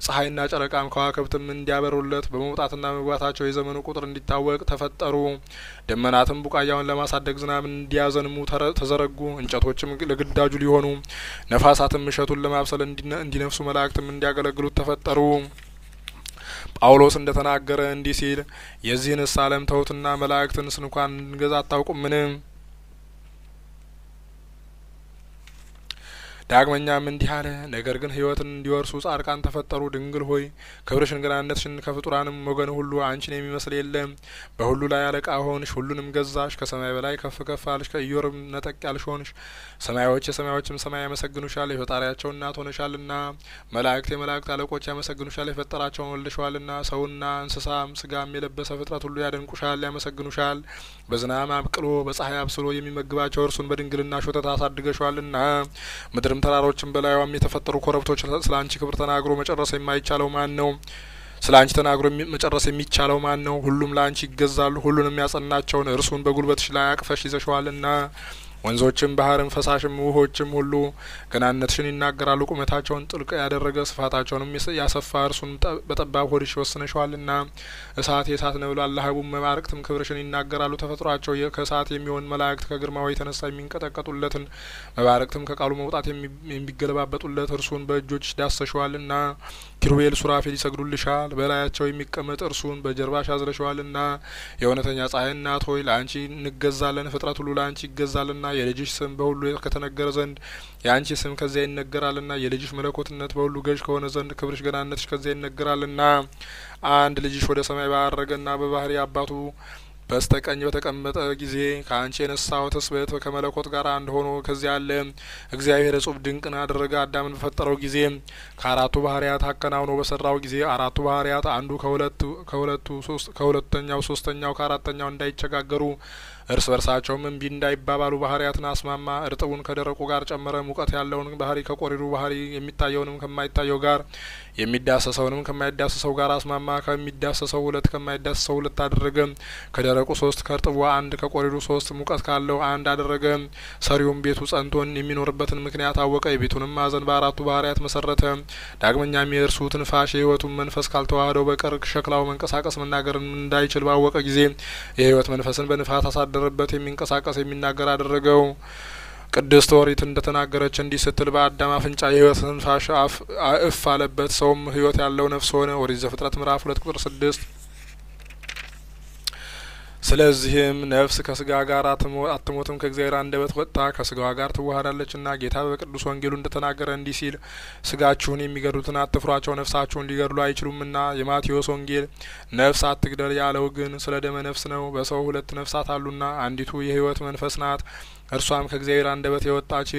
ፀሐይና ጨረቃም ከዋክብትም እንዲያበሩለት በመውጣትና መግባታቸው የዘመኑ ቁጥር እንዲታወቅ ተፈጠሩ። ደመናትም ቡቃያውን ለማሳደግ ዝናብ እንዲያዘንሙ ተዘረጉ። እንጨቶችም ለግዳጁ ሊሆኑ፣ ነፋሳትም እሸቱን ለማብሰል እንዲነፍሱ፣ መላእክትም እንዲያገለግሉት ተፈጠሩ። ጳውሎስ እንደ ተናገረ እንዲህ ሲል የዚህንስ ዓለም ተውትና መላእክትን ስንኳን እንድንገዛ አታውቁምን? ዳግመኛም እንዲህ አለ። ነገር ግን ሕይወትን እንዲወርሱ ጻድቃን ተፈጠሩ። ድንግል ሆይ ክብርሽን፣ ገናንነትሽን ከፍጡራንም ወገን ሁሉ አንቺን የሚመስል የለም። በሁሉ ላይ አለቃ ሆንሽ፣ ሁሉንም ገዛሽ። ከሰማይ በላይ ከፍ ከፍ አልሽ፣ ከኢዮርም ነጠቅ ያልሽ ሆንሽ። ሰማዮች የሰማዮችም ሰማይ ያመሰግኑሻል፣ የፈጣሪያቸው እናት ሆነሻልና። መላእክት የመላእክት አለቆች ያመሰግኑሻል፣ የፈጠራቸውን ወልደሸዋልና። ሰውና እንስሳም ስጋም የለበሰ ፍጥረት ሁሉ ያደንቁሻል፣ ያመሰግኑሻል። በዝናብ አብቅሎ በፀሐይ አብስሎ የሚመግባቸው እርሱን በድንግልና ሾተት አሳድገሸዋልና። ምድርም ተራሮችም በላይዋም የተፈጠሩ ኮረብቶች ስለ አንቺ ክብር ተናግሮ መጨረስ የማይቻለው ማን ነው? ስለ አንቺ ተናግሮ መጨረስ የሚቻለው ማን ነው? ሁሉም ለአንቺ ይገዛሉ። ሁሉንም ያጸናቸውን እርሱን በጉልበትሽ ላይ አቅፈሽ ይዘሸዋልና። ወንዞችም ባህርም ፈሳሽም ውሆችም ሁሉ ገናነትሽን ይናገራሉ። ቁመታቸውን ጥልቅ ያደረገ ስፋታቸውንም ያሰፋ እርሱን በጠባብ ሆድሽ ወስነሸዋልና። እሳት የእሳት ነበልባል ለሀቡም መባርቅትም ክብርሽን ይናገራሉ። ተፈጥሯቸው ከእሳት የሚሆን መላእክት ከግርማው የተነሳ የሚንቀጠቀጡለትን መባርቅትም ከቃሉ መውጣት የሚገለባበጡለት እርሱን በእጆች ዳሰሸዋልና። ኪሩቤል ሱራፌል ይሰግዱልሻል። በላያቸው የሚቀመጥ እርሱን በጀርባሽ አዝለሸዋልና። የእውነተኛ ፀሐይ እናት ሆይ ለአንቺ እንገዛለን፣ ፍጥረት ሁሉ ለአንቺ ይገዛልና። የልጅሽ ስም በሁሉ ከተነገረ ዘንድ የአንቺ ስም ከዚያ ይነገራልና። የልጅሽ መለኮትነት በሁሉ ገዥ ከሆነ ዘንድ ክብርሽ ገናነትሽ ከዚያ ይነገራልና። አንድ ልጅሽ ወደ ሰማይ ባረገና በባህሪ አባቱ በስተቀኝ በተቀመጠ ጊዜ ከአንቺ የነሳው ትስብእት ከመለኮት ጋር አንድ ሆኖ ከዚያ አለ። እግዚአብሔር እጹብ ድንቅን አደረገ። አዳምን በፈጠረው ጊዜ ከአራቱ ባህሪያት አከናውኖ በሰራው ጊዜ አራቱ ባህሪያት አንዱ ከሁለተኛው ሶስተኛው ከአራተኛው እንዳይቸጋገሩ እርስ በርሳቸውም እምቢ እንዳይባባሉ ባህሪያትን አስማማ። እርጥቡን ከደረቁ ጋር ጨመረ። ሙቀት ያለውን ባህሪ ከቆሪሩ ባህሪ፣ የሚታየውንም ከማይታየው ጋር፣ የሚዳሰሰውንም ከማይዳሰሰው ጋር አስማማ። ከሚዳሰሰው ሁለት ከማይዳሰሰው ሁለት አደረገ። ከደረቁ ሶስት፣ ከእርጥቡ አንድ፣ ከቆሪሩ ሶስት፣ ሙቀት ካለው አንድ አደረገ። ሰሪውም ቤቱ ጸንቶን የሚኖርበትን ምክንያት አወቀ። የቤቱንም ማዕዘን በአራቱ ባህሪያት መሰረተ። ዳግመኛም የእርሱ ትንፋሽ የሕይወቱን መንፈስ ካልተዋህደው በቀር ሸክላው መንቀሳቀስ መናገርን እንዳይችል ባወቀ ጊዜ የሕይወት መንፈስን በንፋት አሳደረበት። የሚንቀሳቀስ የሚናገር አደረገው። ቅድስት ኦሪት እንደተናገረች እንዲህ ስትል በአዳም አፍንጫ የሕይወት ትንፋሽ እፍ አለበት፣ ሰውም ሕይወት ያለው ነፍስ ሆነ። ኦሪት ዘፍጥረት ምዕራፍ 2 ቁጥር 6። ስለዚህም ነፍስ ከስጋ ጋር አትሞትም፣ ከእግዚአብሔር አንደበት ወጥታ ከስጋዋ ጋር ትዋሃዳለችና። ጌታ በቅዱስ ወንጌሉ እንደተናገረ እንዲህ ሲል ስጋችሁን የሚገድሉትን አትፍሯቸው፣ ነፍሳችሁን ሊገድሉ አይችሉምና። የማቴዎስ ወንጌል ነፍስ አትግደል ያለው ግን ስለ ደመ ነፍስ ነው። በሰው ሁለት ነፍሳት አሉና አንዲቱ የሕይወት መንፈስ ናት፣ እርሷም ከእግዚአብሔር አንደበት የወጣች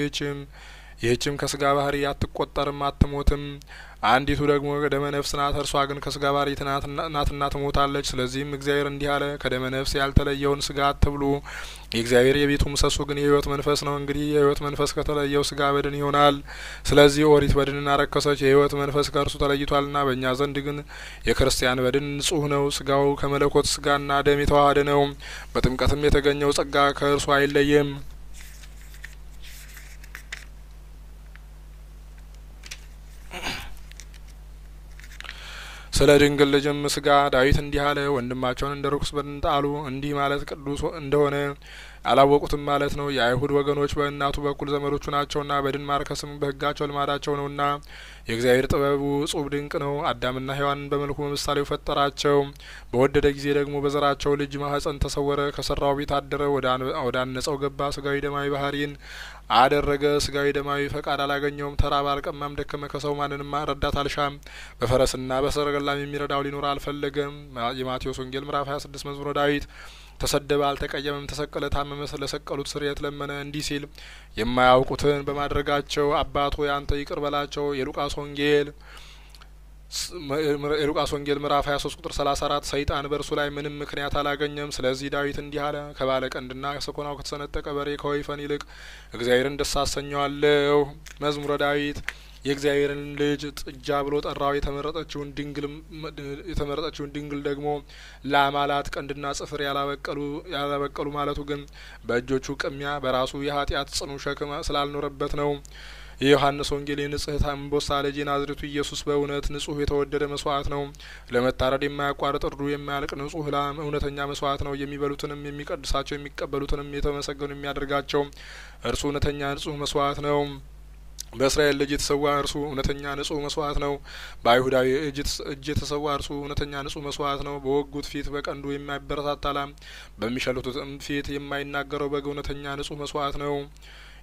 ይህችም ከስጋ ባህሪ አትቆጠርም፣ አትሞትም። አንዲቱ ደግሞ ደመ ነፍስ ናት፣ እርሷ ግን ከስጋ ባህሪ ናትና ትሞታለች። ስለዚህም እግዚአብሔር እንዲህ አለ፣ ከደመ ነፍስ ያልተለየውን ስጋ አትብሉ። የእግዚአብሔር የቤቱ ምሰሶ ግን የሕይወት መንፈስ ነው። እንግዲህ የሕይወት መንፈስ ከተለየው ስጋ በድን ይሆናል። ስለዚህ ኦሪት በድንን አረከሰች፣ የሕይወት መንፈስ ከእርሱ ተለይቷልና። በእኛ ዘንድ ግን የክርስቲያን በድን ንጹሕ ነው። ስጋው ከመለኮት ስጋና ደም የተዋሃደ ነው። በጥምቀትም የተገኘው ጸጋ ከእርሱ አይለይም። ስለ ድንግል ልጅም ስጋ ዳዊት እንዲህ አለ፣ ወንድማቸውን እንደ ርኩስ በድን ጣሉ። እንዲህ ማለት ቅዱስ እንደሆነ አላወቁትም ማለት ነው። የአይሁድ ወገኖች በእናቱ በኩል ዘመዶቹ ናቸውና በድን ማርከስም በሕጋቸው ልማዳቸው ነውና። የእግዚአብሔር ጥበቡ እጹብ ድንቅ ነው። አዳምና ሔዋንን በመልኩ በምሳሌው ፈጠራቸው። በወደደ ጊዜ ደግሞ በዘራቸው ልጅ ማህፀን ተሰወረ። ከሰራው ቤት አደረ፣ ወደ አነጸው ገባ። ስጋዊ ደማዊ ባህሪን አደረገ። ስጋዊ ደማዊ ፈቃድ አላገኘውም። ተራበ፣ አልቀማም፣ ደከመ። ከሰው ማንንም ረዳት አልሻም። በፈረስና በሰረገላም የሚረዳው ሊኖር አልፈለገም። የማቴዎስ ወንጌል ምዕራፍ 26። መዝሙረ ዳዊት ተሰደበ፣ አልተቀየመም፣ ተሰቀለ፣ ታመመ፣ ለሰቀሉት ስርየት ለመነ። እንዲህ ሲል የማያውቁትን በማድረጋቸው አባት ሆይ አንተ ይቅር በላቸው። የሉቃስ ወንጌል ምዕራፍ 23 ቁጥር 34። ሰይጣን በእርሱ ላይ ምንም ምክንያት አላገኘም። ስለዚህ ዳዊት እንዲህ አለ፣ ከባለ ቀንድና ሰኮናው ከተሰነጠቀ በሬ ከወይፈን ይልቅ እግዚአብሔርን ደስ አሰኘዋለሁ። መዝሙረ ዳዊት የእግዚአብሔርን ልጅ ጥጃ ብሎ ጠራው። የተመረጠችውን ድንግል ደግሞ ላም አላት። ቀንድና ጽፍር ያላበቀሉ ማለቱ ግን በእጆቹ ቅሚያ በራሱ የኃጢአት ጽኑ ሸክም ስላልኖረበት ነው። የዮሐንስ ወንጌል የንጽሕት እምቦሳ ልጅ የናዝሬቱ ኢየሱስ በእውነት ንጹሕ የተወደደ መስዋዕት ነው። ለመታረድ የማያቋርጥ እርዱ የማያልቅ ንጹሕ ላም እውነተኛ መስዋዕት ነው። የሚበሉትንም የሚቀድሳቸው የሚቀበሉትንም የተመሰገኑ የሚያደርጋቸው እርሱ እውነተኛ ንጹሕ መስዋዕት ነው። በእስራኤል ልጅ የተሰዋ እርሱ እውነተኛ ንጹሕ መስዋዕት ነው። በአይሁዳዊ እጅ የተሰዋ እርሱ እውነተኛ ንጹሕ መስዋዕት ነው። በወጉት ፊት በቀንዱ የማይበረታታ ላም፣ በሚሸልቱትም ፊት የማይናገረው በግ እውነተኛ ንጹሕ መስዋዕት ነው።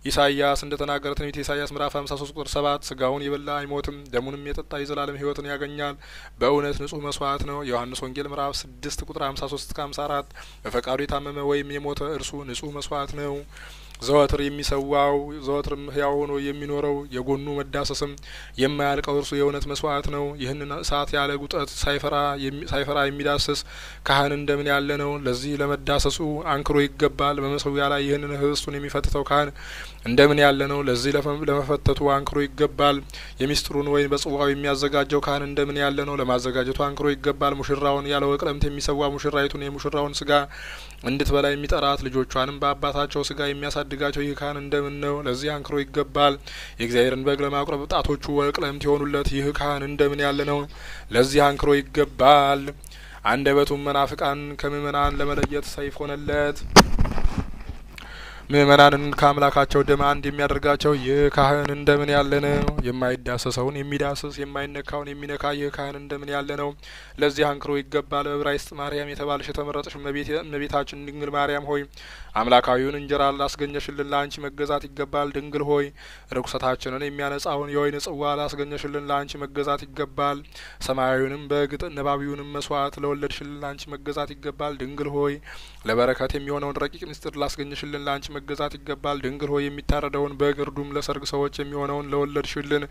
ኢሳይያስ እንደ ተናገረ ትንቢተ ኢሳይያስ ምዕራፍ 53 ቁጥር 7 ስጋውን የበላ አይሞትም፣ ደሙንም የጠጣ የዘላለም ሕይወትን ያገኛል። በእውነት ንጹህ መስዋዕት ነው። የዮሐንስ ወንጌል ምዕራፍ 6 ቁጥር 53 እስከ 54 በፈቃዱ የታመመ ወይም የሞተ እርሱ ንጹህ መስዋዕት ነው። ዘወትር የሚሰዋው ዘወትርም ሕያው ሆኖ የሚኖረው የጎኑ መዳሰስም የማያልቀው እርሱ የእውነት መስዋዕት ነው። ይህንን እሳት ያለ ጉጠት ሳይፈራ የሚዳስስ ካህን እንደምን ያለ ነው! ለዚህ ለመዳሰሱ አንክሮ ይገባል። በመሰዊያ ላይ ይህንን ህብስቱን የሚፈትተው ካህን እንደምን ያለ ነው! ለዚህ ለመፈተቱ አንክሮ ይገባል። የሚስጥሩን ወይን በጽዋው የሚያዘጋጀው ካህን እንደምን ያለ ነው! ለማዘጋጀቱ አንክሮ ይገባል። ሙሽራውን ያለ ወቅለምት የሚሰዋ ሙሽራይቱን የሙሽራውን ስጋ እንድትበላ የሚጠራት ልጆቿንም በአባታቸው ስጋ የሚያሳድጋቸው ይህ ካህን እንደምን ነው! ለዚህ አንክሮ ይገባል። የእግዚአብሔርን በግ ለማቁረብ ጣቶቹ ወቅለምት የሆኑለት ይህ ካህን እንደምን ያለ ነው! ለዚህ አንክሮ ይገባል። አንደበቱም መናፍቃን ከምእመናን ለመለየት ሰይፍ ሆነለት። ምእመናንን ከአምላካቸው ደም አንድ የሚያደርጋቸው ይህ ካህን እንደምን ያለ ነው! የማይዳሰሰውን የሚዳስስ የማይነካውን የሚነካ ይህ ካህን እንደምን ያለ ነው! ለዚህ አንክሮ ይገባል። በዕብራይስጥ ማርያም የተባልሽ የተመረጥሽ እመቤታችን ድንግል ማርያም ሆይ አምላካዊውን እንጀራ ላስገኘሽልን ለአንቺ መገዛት ይገባል። ድንግል ሆይ ርኩሰታችንን የሚያነጻውን የወይን ጽዋ ላስገኘሽልን ለአንቺ መገዛት ይገባል። ሰማያዊውንም በግ ነባቢውንም መስዋዕት ለወለድሽልን ለአንቺ መገዛት ይገባል። ድንግል ሆይ ለበረከት የሚሆነውን ረቂቅ ምስጢር ላስገኘሽልን ለአንቺ መገዛት ይገባል። ድንግል ሆይ የሚታረደውን በግ እርዱም ለሰርግ ሰዎች የሚሆነውን ለወለድሽልን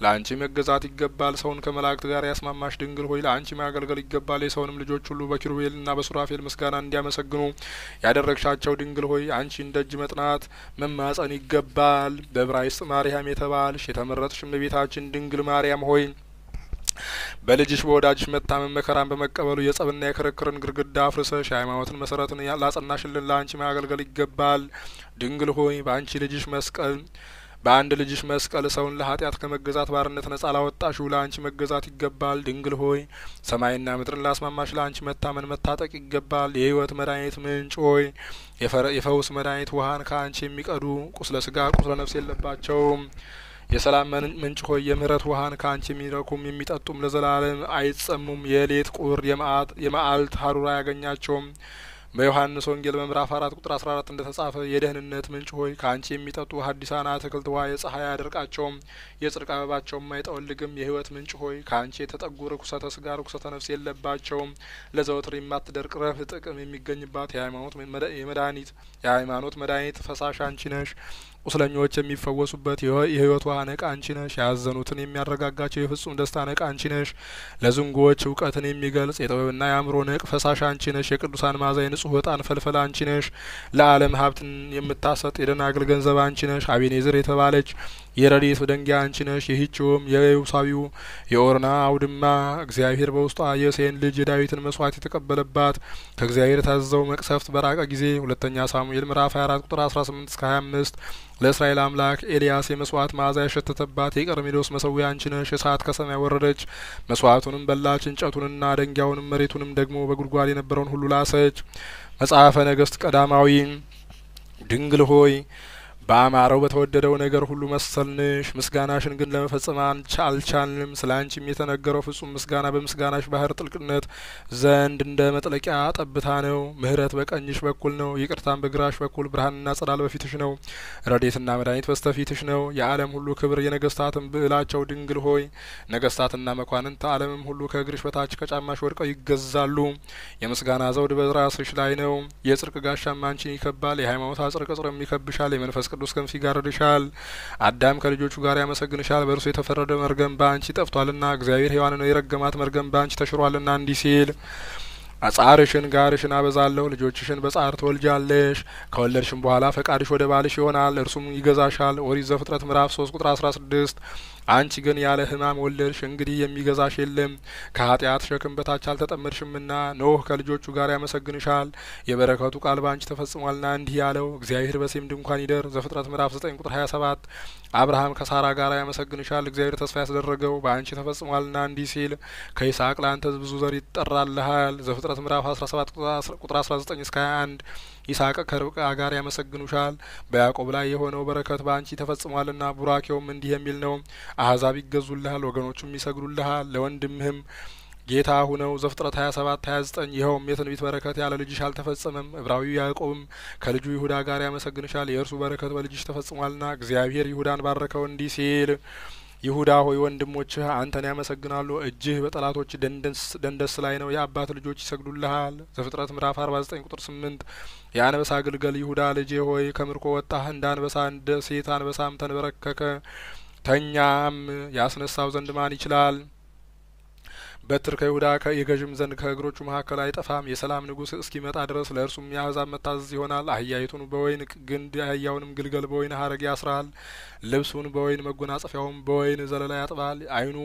ለአንቺ መገዛት ይገባል። ሰውን ከመላእክት ጋር ያስማማሽ ድንግል ሆይ ለአንቺ ማገልገል ይገባል። የሰውንም ልጆች ሁሉ በኪሩቤልና በሱራፌል ምስጋና እንዲያመሰግኑ ያደረግሻቸው ድንግል ሆይ አንቺን ደጅ መጥናት መማጸን ይገባል። በዕብራይስጥ ማርያም የተባልሽ የተመረጥሽ እመቤታችን ድንግል ማርያም ሆይ በልጅሽ በወዳጅሽ መታመን መከራን በመቀበሉ የጸብና የክርክርን ግድግዳ አፍርሰሽ የሃይማኖትን መሰረትን ላጸናሽልን ለአንቺ ማገልገል ይገባል። ድንግል ሆይ በአንድ ልጅሽ መስቀል ሰውን ለኃጢአት ከመገዛት ባርነት ነጻ ላወጣሽው ለአንቺ መገዛት ይገባል። ድንግል ሆይ ሰማይና ምድርን ላስማማሽ ለአንቺ መታመን መታጠቅ ይገባል። የሕይወት መድኃኒት ምንጭ ሆይ የፈውስ መድኃኒት ውሃን ከአንቺ የሚቀዱ ቁስለ ስጋ ቁስለ ነፍስ የለባቸውም። የሰላም ምንጭ ሆይ የምህረት ውሃን ከአንቺ የሚረኩም የሚጠጡም ለዘላለም አይጸሙም። የሌት ቁር የመዓልት ሀሩር አያገኛቸውም። በዮሐንስ ወንጌል ምዕራፍ 4 ቁጥር 14 እንደ ተጻፈ የደህንነት ምንጭ ሆይ ከአንቺ የሚጠጡ ሐዲሳን አትክልት ውሃ የፀሐይ አያደርቃቸውም፣ የጽድቅ አበባቸውም አይጠወልግም። የሕይወት ምንጭ ሆይ ከአንቺ የተጠጉ ርኩሰተ ስጋ ርኩሰተ ነፍስ የለባቸውም። ለዘወትር የማትደርቅ ረፍ ጥቅም የሚገኝባት የሃይማኖት መድኃኒት ፈሳሽ አንቺ ነሽ። ቁስለኞች የሚፈወሱበት የሕይወት ውሃ ነቅ አንቺ ነሽ። ያዘኑትን የሚያረጋጋቸው የፍጹም ደስታ ነቅ አንቺ ነሽ። ለዝንጉዎች እውቀትን የሚገልጽ የጥበብና የአእምሮ ነቅ ፈሳሽ አንቺ ነሽ። የቅዱሳን መዓዛ የንጹህ ዕጣን ፈልፈል አንቺ ነሽ። ለዓለም ሀብትን የምታሰጥ የደናግል ገንዘብ አንቺ ነሽ። አቤኔዘር የተባለች የረድኤት ደንጊያ አንቺ ነሽ። ይህችውም የኢየሩሳዊው የኦርና አውድማ እግዚአብሔር በውስጧ የእሴይን ልጅ የዳዊትን መስዋዕት የተቀበለባት ከእግዚአብሔር የታዘዘው መቅሰፍት በራቀ ጊዜ ሁለተኛ ሳሙኤል ምዕራፍ 24 ቁጥር 18 እስከ 25 ለእስራኤል አምላክ ኤልያስ የመስዋዕት መዓዛ ያሸተተባት የቀርሜሎስ መሰዊያ አንቺ ነሽ። እሳት ከሰማይ ወረደች፣ መስዋዕቱንም በላች፣ እንጨቱንና ደንጊያውንም መሬቱንም ደግሞ በጉድጓድ የነበረውን ሁሉ ላሰች። መጽሐፈ ነገስት ቀዳማዊ። ድንግል ሆይ በአማረው በተወደደው ነገር ሁሉ መሰልንሽ፣ ምስጋናሽን ግን ለመፈጸም አልቻልንም። ስለ አንቺም የተነገረው ፍጹም ምስጋና በምስጋናሽ ባህር ጥልቅነት ዘንድ እንደ መጥለቂያ ጠብታ ነው። ምሕረት በቀኝሽ በኩል ነው፣ ይቅርታም በግራሽ በኩል። ብርሃንና ጸዳል በፊትሽ ነው፣ ረድኤትና መድኃኒት በስተፊትሽ ነው። የዓለም ሁሉ ክብር የነገስታትም ብዕላቸው ድንግል ሆይ ነገስታትና መኳንንት ዓለምም ሁሉ ከእግርሽ በታች ከጫማሽ ወድቀው ይገዛሉ። የምስጋና ዘውድ በራስሽ ላይ ነው፣ የጽድቅ ጋሻም አንቺን ይከባል። የሃይማኖት አጽር ቅጽርም ይከብሻል። የመንፈስ ቅዱስ ክንፍ ይጋርድሻል። አዳም ከልጆቹ ጋር ያመሰግንሻል። በእርሱ የተፈረደ መርገም በአንቺ ጠፍቷልና እግዚአብሔር ሔዋንን የረገማት መርገም በአንቺ ተሽሯልና እንዲህ ሲል ጻርሽን ጋርሽን አበዛለሁ፣ ልጆችሽን በጻር ትወልጃለሽ። ከወለድሽም በኋላ ፈቃድሽ ወደ ባልሽ ይሆናል፣ እርሱም ይገዛሻል። ኦሪት ዘፍጥረት ምዕራፍ 3 ቁጥር 16። አንቺ ግን ያለ ሕማም ወለድሽ፣ እንግዲህ የሚገዛሽ የለም፣ ከኃጢአት ሸክም በታች አልተጠመድሽምና። ኖህ ከልጆቹ ጋር ያመሰግንሻል፣ የበረከቱ ቃል በአንቺ ተፈጽሟልና እንዲህ ያለው እግዚአብሔር በሴም ድንኳን ይደር። ዘፍጥረት ምዕራፍ 9 ቁጥር 27። አብርሃም ከሳራ ጋር ያመሰግንሻል፣ እግዚአብሔር ተስፋ ያስደረገው በአንቺ ተፈጽሟልና እንዲህ ሲል ከይስሐቅ ለአንተ ብዙ ዘር ይጠራልሃል። ዘፍጥረት ምዕራፍ 17 ቁጥር 19 እስከ 21። ይስሐቅ ከርብቃ ጋር ያመሰግኑሻል፣ በያዕቆብ ላይ የሆነው በረከት በአንቺ ተፈጽሟልና። ቡራኬውም እንዲህ የሚል ነው፦ አሕዛብ ይገዙልሃል፣ ወገኖቹም ይሰግዱልሃል። ለወንድምህም ጌታ ሁነው። ዘፍጥረት 27 29። ይኸውም የትንቢት በረከት ያለ ልጅሽ አልተፈጸመም። ዕብራዊው ያዕቆብም ከልጁ ይሁዳ ጋር ያመሰግንሻል፣ የእርሱ በረከት በልጅሽ ተፈጽሟልና። እግዚአብሔር ይሁዳን ባረከው እንዲህ ሲል ይሁዳ ሆይ ወንድሞችህ አንተን ያመሰግናሉ። እጅህ በጠላቶች ደንደስ ላይ ነው፣ የአባት ልጆች ይሰግዱልሃል። ዘፍጥረት ምዕራፍ 49 ቁጥር 8። የአንበሳ ግልገል ይሁዳ ልጄ ሆይ ከምርኮ ወጣህ፣ እንደ አንበሳ እንደ ሴት አንበሳም ተንበረከከ ተኛም፣ ያስነሳው ዘንድ ማን ይችላል? በትር ከይሁዳ የገዥም ዘንድ ከእግሮቹ መካከል አይጠፋም። የሰላም ንጉሥ እስኪመጣ ድረስ ለእርሱም የአሕዛብ መታዘዝ ይሆናል። አህያይቱን በወይን ግንድ የአህያውንም ግልገል በወይን ሐረግ ያስራል። ልብሱን በወይን መጎናጸፊያውም በወይን ዘለላ ያጥባል። ዓይኑ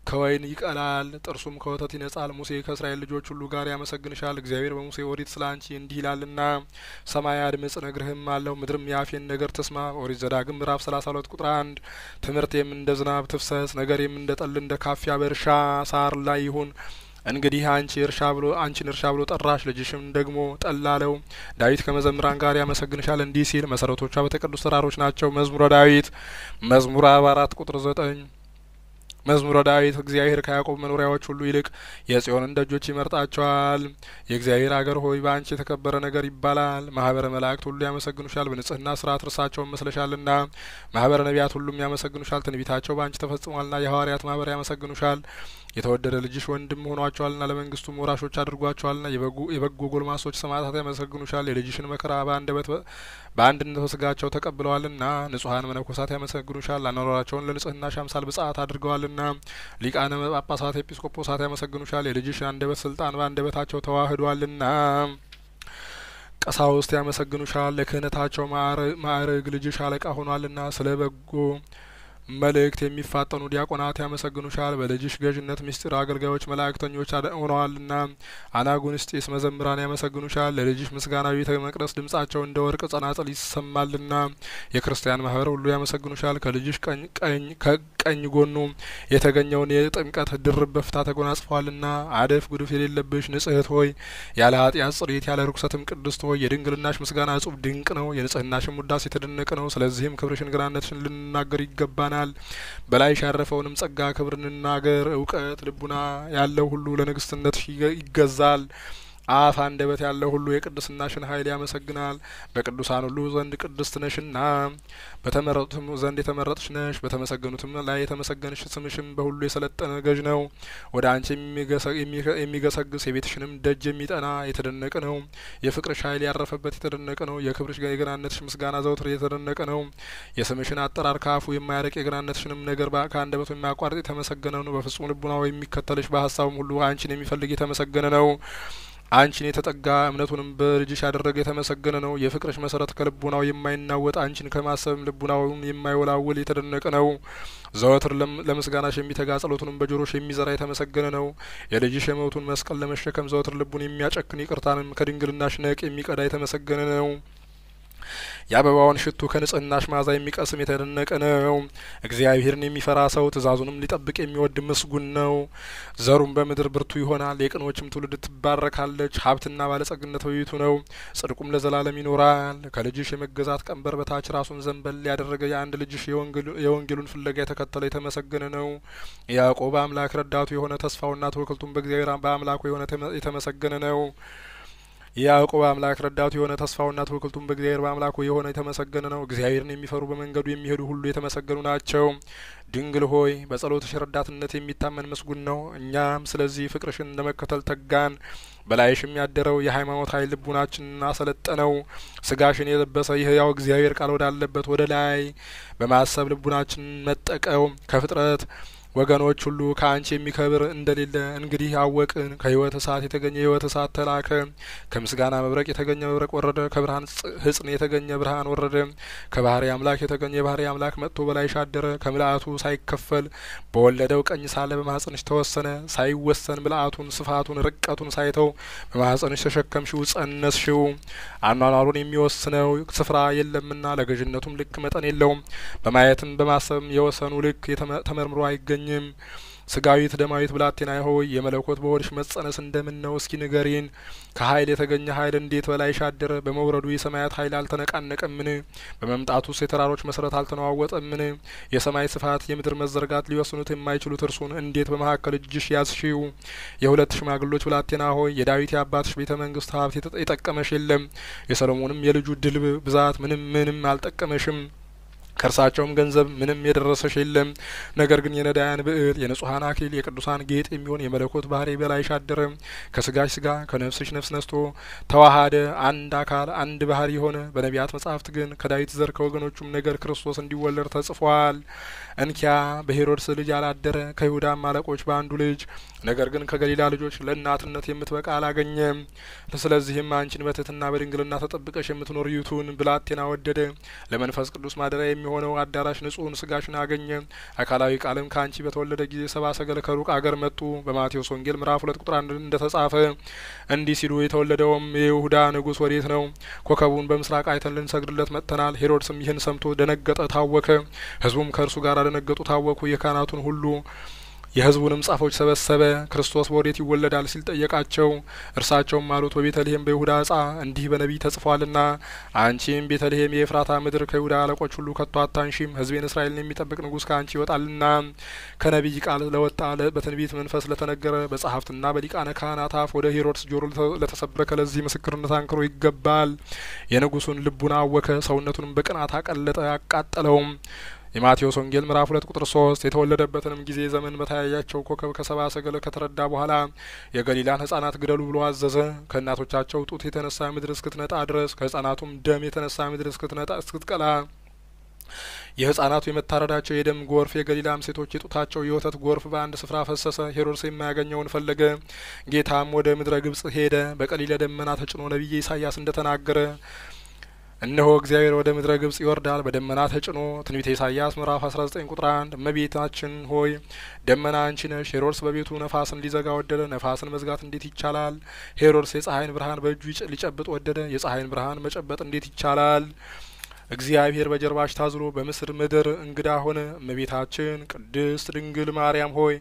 ከወይን ይቀላል፣ ጥርሱም ከወተት ይነጻል። ሙሴ ከእስራኤል ልጆች ሁሉ ጋር ያመሰግንሻል። እግዚአብሔር በሙሴ ኦሪት ስለ አንቺ እንዲህ ይላልና ሰማይ አድምጽ እነግርህም አለሁ፣ ምድርም የአፌን ነገር ትስማ። ኦሪት ዘዳግም ምዕራፍ 32 ቁጥር 1። ትምህርቴም እንደ ዝናብ ትፍሰስ፣ ነገሬም እንደ ጠል እንደ ካፊያ በእርሻ ሳር ላይ ይሁን። እንግዲህ አንቺን እርሻ ብሎ ጠራሽ፣ ልጅሽም ደግሞ ጠል አለው። ዳዊት ከመዘምራን ጋር ያመሰግንሻል እንዲህ ሲል መሰረቶቿ በተቀደሱ ተራሮች ናቸው። መዝሙረ ዳዊት መዝሙር 44 ቁጥር 9። መዝሙረ ዳዊት እግዚአብሔር ከያዕቆብ መኖሪያዎች ሁሉ ይልቅ የጽዮንን ደጆች ይመርጣቸዋል። የእግዚአብሔር አገር ሆይ በአንቺ የተከበረ ነገር ይባላል። ማህበረ መላእክት ሁሉ ያመሰግኑሻል፣ በንጽህና ስርዓት እርሳቸውን መስለሻልና። ማህበረ ነቢያት ሁሉም ያመሰግኑሻል፣ ትንቢታቸው በአንቺ ተፈጽሟልና። የሐዋርያት ማህበር ያመሰግኑሻል፣ የተወደደ ልጅሽ ወንድም ሆኗቸዋልና፣ ለመንግስቱም ወራሾች አድርጓቸዋልና። የበጎ ጎልማሶች ሰማዕታት ያመሰግኑሻል፣ የልጅሽን መከራ በአንድነት በስጋቸው ተቀብለዋልና። ንጹሐን መነኮሳት ያመሰግኑሻል፣ አኗኗራቸውን ለንጽህናሽ አምሳል ብጽአት አድርገዋልና። ሊቃነ ጳጳሳት ኤጲስቆጶሳት ያመሰግኑሻል፣ የልጅሽ አንደበት ስልጣን በአንደበታቸው ተዋህዷልና። ቀሳውስት ያመሰግኑሻል፣ ለክህነታቸው ማዕረግ ልጅሽ አለቃ ሆኗልና። ስለ በጎ መልእክት የሚፋጠኑ ዲያቆናት ያመሰግኑሻል፣ በልጅሽ ገዥነት ምስጢር አገልጋዮች መላእክተኞች ሆነዋልና። አናጉንስጢስ መዘምራን ያመሰግኑሻል፣ ለልጅሽ ምስጋና ቤተ መቅደስ ድምጻቸው እንደ ወርቅ ጸናጽል ይሰማልና። የክርስቲያን ማህበር ሁሉ ያመሰግኑሻል፣ ከልጅሽ ቀኝ ጎኑ የተገኘውን የጥምቀት ድርብ በፍታ ተጎናጽፈዋልና። አደፍ ጉድፍ የሌለብሽ ንጽሕት ሆይ ያለ ኃጢአት ጽሬት ያለ ርኩሰትም ቅድስት ሆይ የድንግልናሽ ምስጋና እጹብ ድንቅ ነው፣ የንጽህናሽም ውዳሴ የተደነቀ ነው። ስለዚህም ክብርሽን ገናነትሽን ልንናገር ይገባናል። በላይሽ ያረፈውንም ጸጋ ክብር እንናገር። እውቀት ልቡና ያለው ሁሉ ለንግስትነትሽ ይገዛል። አፍ አንደበት ያለው ሁሉ የቅድስናሽን ኃይል ያመሰግናል። በቅዱሳን ሁሉ ዘንድ ቅድስት ነሽና በተመረጡትም ዘንድ የተመረጥሽ ነሽ። በተመሰገኑትም ላይ የተመሰገንሽ፣ ስምሽም በሁሉ የሰለጠነ ገዥ ነው። ወደ አንቺ የሚገሰግስ የቤትሽንም ደጅ የሚጠና የተደነቀ ነው። የፍቅርሽ ኃይል ያረፈበት የተደነቀ ነው። የክብርሽ የገናነትሽ ምስጋና ዘውትር የተደነቀ ነው። የስምሽን አጠራር ከአፉ የማያርቅ የገናነትሽንም ነገር ከአንደበቱ የማያቋርጥ የተመሰገነ ነው። በፍጹም ልቡናው የሚከተልሽ በሀሳቡም ሁሉ አንቺን የሚፈልግ የተመሰገነ ነው። አንቺን የተጠጋ እምነቱንም በልጅሽ ያደረገ የተመሰገነ ነው። የፍቅርሽ መሰረት ከልቡናው የማይናወጥ አንቺን ከማሰብም ልቡናውን የማይወላውል የተደነቀ ነው። ዘወትር ለምስጋናሽ የሚተጋ ጸሎቱንም በጆሮሽ የሚዘራ የተመሰገነ ነው። የልጅሽ የሞቱን መስቀል ለመሸከም ዘወትር ልቡን የሚያጨክን ይቅርታንም ከድንግልናሽ ነቅ የሚቀዳ የተመሰገነ ነው። የአበባውን ሽቱ ከንጽህናሽ መዓዛ የሚቀስም የተደነቀ ነው። እግዚአብሔርን የሚፈራ ሰው ትእዛዙንም ሊጠብቅ የሚወድ ምስጉን ነው። ዘሩም በምድር ብርቱ ይሆናል፣ የቅኖችም ትውልድ ትባረካለች። ሀብትና ባለጸግነት በቤቱ ነው፣ ጽድቁም ለዘላለም ይኖራል። ከልጅሽ የመገዛት ቀንበር በታች ራሱን ዘንበል ያደረገ የአንድ ልጅሽ የወንጌሉን ፍለጋ የተከተለ የተመሰገነ ነው። ያዕቆብ አምላክ ረዳቱ የሆነ ተስፋውና ትውክልቱም በእግዚአብሔር በአምላኩ የሆነ የተመሰገነ ነው። የያዕቆብ አምላክ ረዳቱ የሆነ ተስፋውና ትውክልቱም በእግዚአብሔር በአምላኩ የሆነ የተመሰገነ ነው። እግዚአብሔርን የሚፈሩ በመንገዱ የሚሄዱ ሁሉ የተመሰገኑ ናቸው። ድንግል ሆይ በጸሎትሽ ረዳትነት የሚታመን ምስጉን ነው። እኛም ስለዚህ ፍቅርሽን ለመከተል ተጋን። በላይሽም ያደረው የሃይማኖት ኃይል ልቡናችንን አሰለጠነው። ስጋሽን የለበሰ የሕያው እግዚአብሔር ቃል ወዳለበት ወደ ላይ በማሰብ ልቡናችንን መጠቀው። ከፍጥረት ወገኖች ሁሉ ከአንቺ የሚከብር እንደሌለ እንግዲህ አወቅን። ከሕይወት እሳት የተገኘ የሕይወት እሳት ተላከ። ከምስጋና መብረቅ የተገኘ መብረቅ ወረደ። ከብርሃን ሕጽን የተገኘ ብርሃን ወረደ። ከባህሪ አምላክ የተገኘ የባህሪ አምላክ መጥቶ በላይሽ አደረ። ከምልአቱ ሳይከፈል በወለደው ቀኝ ሳለ በማህጸንሽ ተወሰነ። ሳይወሰን ምልአቱን፣ ስፋቱን፣ ርቀቱን ሳይተው በማህጸንሽ ተሸከምሽው፣ ጸነስሽው። አኗኗሩን የሚወስነው ስፍራ የለምና ለገዥነቱም ልክ መጠን የለውም። በማየትም በማሰብም የወሰኑ ልክ ተመርምሮ አይገኝም። ስጋዊት ደማዊት ብላቴና ሆይ የመለኮት በሆድሽ መጸነስ እንደምን ነው? እስኪ ንገሪን። ከኃይል የተገኘ ኃይል እንዴት በላይሽ አደረ? በመውረዱ የሰማያት ኃይል አልተነቃነቀምን? በመምጣቱስ የተራሮች መሰረት አልተነዋወጠምን? የሰማይ ስፋት የምድር መዘርጋት ሊወስኑት የማይችሉት እርሱን እንዴት በመካከል እጅሽ ያዝሽው? የሁለት ሽማግሎች ብላቴና ሆይ የዳዊት የአባትሽ ቤተ መንግስት ሀብት የጠቀመሽ የለም። የሰሎሞንም የልጁ ድልብ ብዛት ምንም ምንም አልጠቀመሽም። ከእርሳቸውም ገንዘብ ምንም የደረሰሽ የለም። ነገር ግን የነዳያን ብዕል የንጹሐን አክሊል የቅዱሳን ጌጥ የሚሆን የመለኮት ባህሪ በላይሽ አደረ። ከስጋሽ ስጋ ከነፍስሽ ነፍስ ነስቶ ተዋሃደ። አንድ አካል አንድ ባህሪ ሆነ። በነቢያት መጻሕፍት ግን ከዳዊት ዘር ከወገኖቹም ነገር ክርስቶስ እንዲወለድ ተጽፏል። እንኪያ በሄሮድስ ልጅ አላደረ፣ ከይሁዳም አለቆች በአንዱ ልጅ፣ ነገር ግን ከገሊላ ልጆች ለእናትነት የምትበቃ አላገኘም። ስለዚህም አንቺን በትህትና በድንግልና ተጠብቀሽ የምትኖሪቱን ብላቴና ወደደ። ለመንፈስ ቅዱስ ማደሪያ የሚሆነው አዳራሽ ንጹሕን ስጋሽን አገኘ። አካላዊ ቃልም ከአንቺ በተወለደ ጊዜ ሰብአ ሰገል ከሩቅ አገር መጡ። በማቴዎስ ወንጌል ምዕራፍ 2 ቁጥር 1 እንደ ተጻፈ እንዲህ ሲሉ የተወለደውም የይሁዳ ንጉሥ ወዴት ነው? ኮከቡን በምስራቅ አይተን ልንሰግድለት መጥተናል። ሄሮድስም ይህን ሰምቶ ደነገጠ፣ ታወከ። ሕዝቡም ከእርሱ ጋር ደነገጡ፣ ታወኩ። የካህናቱን ሁሉ የሕዝቡንም ጻፎች ሰበሰበ። ክርስቶስ በወዴት ይወለዳል ሲል ጠየቃቸው። እርሳቸውም አሉት በቤተልሔም በይሁዳ ዕጻ እንዲህ በነቢይ ተጽፏልና፣ አንቺም ቤተልሔም የኤፍራታ ምድር ከይሁዳ አለቆች ሁሉ ከቶ አታንሺም፣ ሕዝቤን እስራኤልን የሚጠብቅ ንጉሥ ከአንቺ ይወጣልና። ከነቢይ ቃል ለወጣ በትንቢት መንፈስ ለተነገረ በጸሐፍትና በሊቃነ ካህናት አፍ ወደ ሄሮድስ ጆሮ ለተሰበከ ለዚህ ምስክርነት አንክሮ ይገባል። የንጉሱን ልቡን አወከ፣ ሰውነቱንም በቅናት አቀለጠ አቃጠለውም። የማቴዎስ ወንጌል ምዕራፍ 2 ቁጥር 3። የተወለደበትንም ጊዜ ዘመን በታያቸው ኮከብ ከሰብአ ሰገል ከተረዳ በኋላ የገሊላን ሕጻናት ግደሉ ብሎ አዘዘ። ከእናቶቻቸው ጡት የተነሳ ምድር እስክትነጣ ድረስ ከሕጻናቱም ደም የተነሳ ምድር እስክትነጣ እስክትቀላ የሕጻናቱ የመታረዳቸው የደም ጎርፍ የገሊላም ሴቶች የጡታቸው የወተት ጎርፍ በአንድ ስፍራ ፈሰሰ። ሄሮድስ የማያገኘውን ፈለገ። ጌታም ወደ ምድረ ግብጽ ሄደ። በቀሊለ ደመና ተጭኖ ነቢየ ኢሳያስ እንደተናገረ እነሆ እግዚአብሔር ወደ ምድረ ግብጽ ይወርዳል በደመና ተጭኖ። ትንቢተ ኢሳያስ ምዕራፍ 19 ቁጥር 1። እመቤታችን ሆይ ደመና አንቺ ነሽ። ሄሮድስ በቤቱ ነፋስን ሊዘጋ ወደደ። ነፋስን መዝጋት እንዴት ይቻላል? ሄሮድስ የፀሐይን ብርሃን በእጁ ሊጨብጥ ወደደ። የፀሐይን ብርሃን መጨበጥ እንዴት ይቻላል? እግዚአብሔር በጀርባሽ ታዝሎ በምስር ምድር እንግዳ ሆነ። እመቤታችን ቅድስት ድንግል ማርያም ሆይ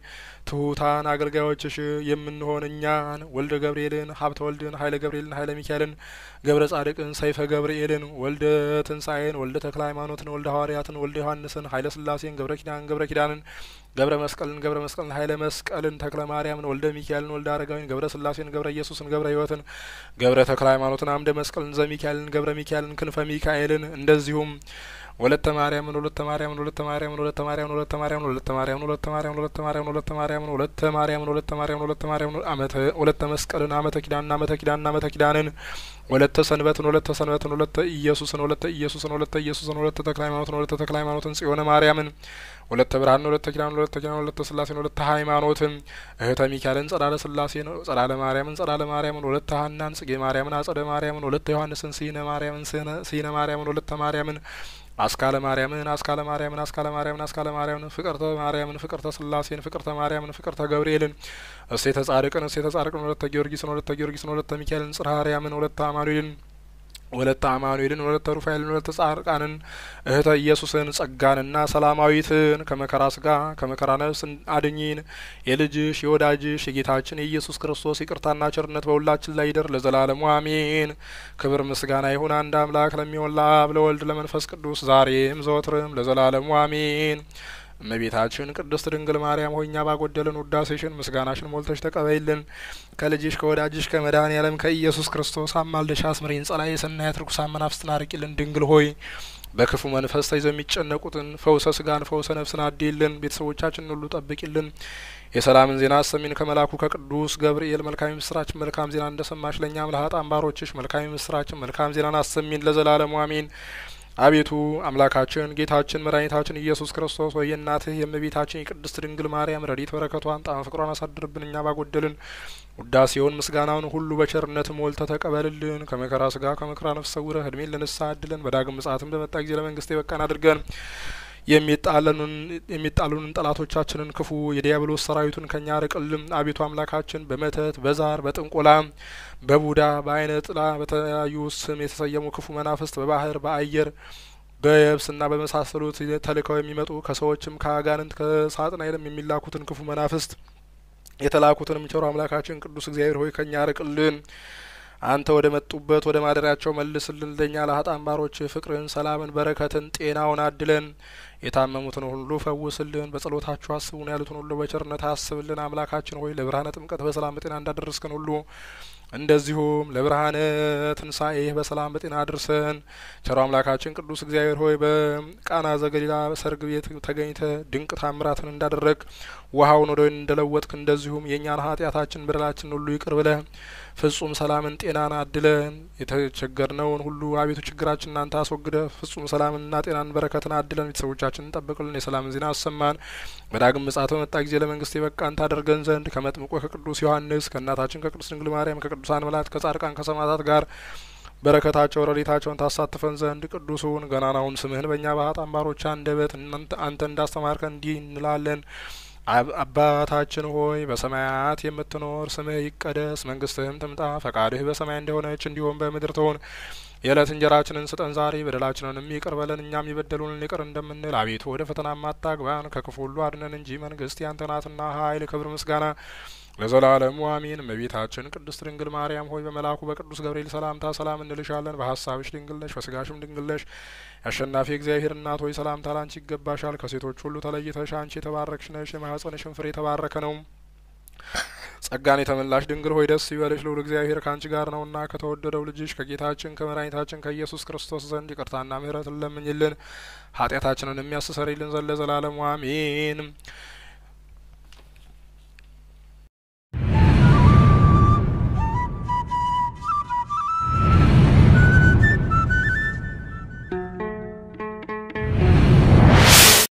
ትሑታን አገልጋዮችሽ የምንሆን እኛን ወልደ ገብርኤልን፣ ሀብተ ወልድን፣ ሀይለ ገብርኤልን፣ ሀይለ ሚካኤልን፣ ገብረ ጻድቅን፣ ሰይፈ ገብርኤልን፣ ወልደ ትንሳኤን፣ ወልደ ተክለ ሃይማኖትን፣ ወልደ ሐዋርያትን፣ ወልደ ዮሐንስን፣ ሀይለ ስላሴን፣ ገብረ ኪዳን፣ ገብረ ኪዳንን፣ ገብረ መስቀልን፣ ገብረ መስቀልን፣ ሀይለ መስቀልን፣ ተክለ ማርያምን፣ ወልደ ሚካኤልን፣ ወልደ አረጋዊን፣ ገብረ ስላሴን፣ ገብረ ኢየሱስን፣ ገብረ ሕይወትን፣ ገብረ ተክለ ሃይማኖትን፣ አምደ መስቀልን፣ ዘሚካኤልን፣ ገብረ ሚካኤልን፣ ክንፈ ሚካኤልን እንደዚሁም ወለተ ማርያምን ወለተ ማርያምን ወለተ ማርያምን ወለተ ማርያምን ወለተ ማርያምን ወለተ ማርያምን ወለተ ማርያምን ወለተ ማርያምን ወለተ ማርያምን ወለተ ማርያምን ወለተ ማርያምን ወለተ ማርያምን አመተ ወለተ መስቀልን አመተ ኪዳንን አመተ ኪዳንን አመተ ኪዳንን ወለተ ሰንበትን ወለተ ሰንበትን ወለተ ኢየሱስን ወለተ ኢየሱስን ወለተ ኢየሱስን ወለተ ተክለ ሃይማኖትን ወለተ ተክለ ሃይማኖትን ጽዮነ ማርያምን ወለተ ብርሃንን ወለተ ኪዳንን ወለተ ኪዳንን ወለተ ስላሴን ወለተ ሃይማኖትን እህተ ሚካኤልን ጸዳለ ስላሴን ጸዳለ ማርያምን ጸዳለ ማርያምን ወለተ ሀናን ጽጌ ማርያምን አጸደ ማርያምን ወለተ ዮሐንስን ስሂነ ማርያምን ስሂነ ማርያምን ወለተ ማርያምን አስካለ ማርያምን አስካለ ማርያምን አስካለ ማርያምን አስካለ ማርያምን ፍቅርተ ማርያምን ፍቅርተ ስላሴን ፍቅርተ ማርያምን ፍቅርተ ገብርኤልን እሴተ ጻድቅን እሴተ ጻድቅን ወለተ ጊዮርጊስን ወለተ ጊዮርጊስን ወለተ ሚካኤልን ጽርሐ አርያምን ወለተ አማኑኤልን ወለተ አማኑኤልን ወለተ ሩፋኤልን ወለተ ጻድቃንን እህተ ኢየሱስን ጸጋንና ሰላማዊትን ከመከራ ስጋ ከመከራ ነፍስ አድኝን። የልጅሽ የወዳጅሽ የጌታችን የኢየሱስ ክርስቶስ ይቅርታና ቸርነት በሁላችን ላይ ይደር ለዘላለሙ አሜን። ክብር ምስጋና ይሁን አንድ አምላክ ለሚሆን ለአብ ለወልድ ለመንፈስ ቅዱስ ዛሬም ዘወትርም ለዘላለሙ አሜን። እመቤታችን ቅድስት ድንግል ማርያም ሆይ እኛ ባጎደልን ውዳሴሽን ምስጋናሽን ሞልተሽ ተቀበይልን። ከልጅሽ ከወዳጅሽ ከመድኃኔዓለም ከኢየሱስ ክርስቶስ አማልደሽ አስምሪን። ጸላኤ ሰናያት ርኩሳን መናፍስትን አርቂልን። ድንግል ሆይ በክፉ መንፈስ ተይዘው የሚጨነቁትን ፈውሰ ስጋን ፈውሰ ነፍስን አድይልን። ቤተሰቦቻችንን ሁሉ ጠብቂልን። የሰላምን ዜና አሰሚን። ከመላኩ ከቅዱስ ገብርኤል መልካም ምስራችን መልካም ዜና እንደሰማሽ ለእኛም ለኃጥአን ባሮችሽ መልካም ምስራችን መልካም ዜናን አሰሚን ለዘላለሙ አሜን። አቤቱ አምላካችን ጌታችን መድኃኒታችን ኢየሱስ ክርስቶስ ሆይ የእናትህ የእመቤታችን የቅድስት ድንግል ማርያም ረድኤት በረከቷን ጣዕመ ፍቅሯን አሳድርብን። እኛ ባጎደልን ውዳሴውን ምስጋናውን ሁሉ በቸርነት ሞልተህ ተቀበልልን። ከመከራ ስጋ ከመከራ ነፍስ ሰውረህ እድሜን ለንስሐ አድለን። በዳግም ምጽአትም በመጣ ጊዜ ለመንግስት የበቃን አድርገን። የሚጣሉንን ጠላቶቻችንን ክፉ የዲያብሎስ ሰራዊቱን ከኛ አርቅልን። አቤቱ አምላካችን በመተት በዛር በጥንቆላ በቡዳ በአይነ ጥላ በተለያዩ ስም የተሰየሙ ክፉ መናፍስት በባህር በአየር በየብስና በመሳሰሉት ተልከው የሚመጡ ከሰዎችም ከአጋንንት ከሳጥናኤልም የሚላኩትን ክፉ መናፍስት የተላኩትንም ቸሩ አምላካችን ቅዱስ እግዚአብሔር ሆይ ከኛ አርቅልን። አንተ ወደ መጡበት ወደ ማደሪያቸው መልስልን። ለኛ ለኃጥአን ባሮች ፍቅርን፣ ሰላምን፣ በረከትን፣ ጤናውን አድለን። የታመሙትን ሁሉ ፈውስልን። በጸሎታችሁ አስቡን ያሉትን ሁሉ በቸርነት አስብልን። አምላካችን ሆይ ለብርሃነ ጥምቀት በሰላም በጤና እንዳደረስከን ሁሉ እንደዚሁም ለብርሃነ ትንሳኤ በሰላም በጤና አድርሰን። ቸሩ አምላካችን ቅዱስ እግዚአብሔር ሆይ በቃና ዘገሊላ ሰርግ ቤት ተገኝተ ድንቅ ታምራትን እንዳደረግ ውሃውን ወደ ወይን እንደለወጥክ እንደዚሁም የእኛን ኃጢአታችን በደላችን ሁሉ ይቅር ብለህ ፍጹም ሰላምን ጤናን አድለን። የተቸገርነውን ሁሉ አቤቱ ችግራችንን አንተ አስወግደ ፍጹም ሰላምንና ጤናን በረከትን አድለን። ቤተሰቦቻችንን ጠብቅልን። የሰላምን ዜና አሰማን። በዳግም ምጽአት በመጣ ጊዜ ለመንግስት የበቃን ታደርገን ዘንድ ከመጥምቁ ከቅዱስ ዮሐንስ ከእናታችን ከቅድስት ድንግል ማርያም ከቅዱሳን መላእክት ከጻድቃን ከሰማዕታት ጋር በረከታቸው ረድኤታቸውን ታሳትፈን ዘንድ ቅዱሱን ገናናውን ስምህን በእኛ በኃጥአን ባሮች አንደበት አንተ እንዳስተማርከን እንዲህ እንላለን። አባታችን ሆይ በሰማያት የምትኖር፣ ስምህ ይቀደስ፣ መንግስትህም ትምጣ፣ ፈቃድህ በሰማይ እንደሆነች እንዲሁም በምድር ትሁን። የዕለት እንጀራችንን ስጠን ዛሬ፣ በደላችንንም ይቅር በለን እኛም የበደሉንን ይቅር እንደምንል። አቤቱ ወደ ፈተናም አታግባን፣ ከክፉ ሁሉ አድነን እንጂ መንግስት ያንተ ናትና፣ ኃይል፣ ክብር፣ ምስጋና ለዘላለሙ አሜን። እመቤታችን ቅድስት ድንግል ማርያም ሆይ በመልአኩ በቅዱስ ገብርኤል ሰላምታ ሰላም እንልሻለን። በሀሳብሽ ድንግል ነሽ፣ በስጋሽም ድንግል ነሽ። አሸናፊ እግዚአብሔር እናት ሆይ ሰላምታ ላንቺ ይገባሻል። ከሴቶች ሁሉ ተለይተሽ አንቺ የተባረክሽ ነሽ፣ የማኅፀንሽም ፍሬ የተባረከ ነው። ጸጋን የተመላሽ ድንግል ሆይ ደስ ይበልሽ፣ ልዑል እግዚአብሔር ከአንቺ ጋር ነውና ከተወደደው ልጅሽ ከጌታችን ከመድኃኒታችን ከኢየሱስ ክርስቶስ ዘንድ ይቅርታና ምሕረትን ለምኝልን ኃጢአታችንን የሚያስተሰርይልን ዘንድ ለዘላለሙ አሜን።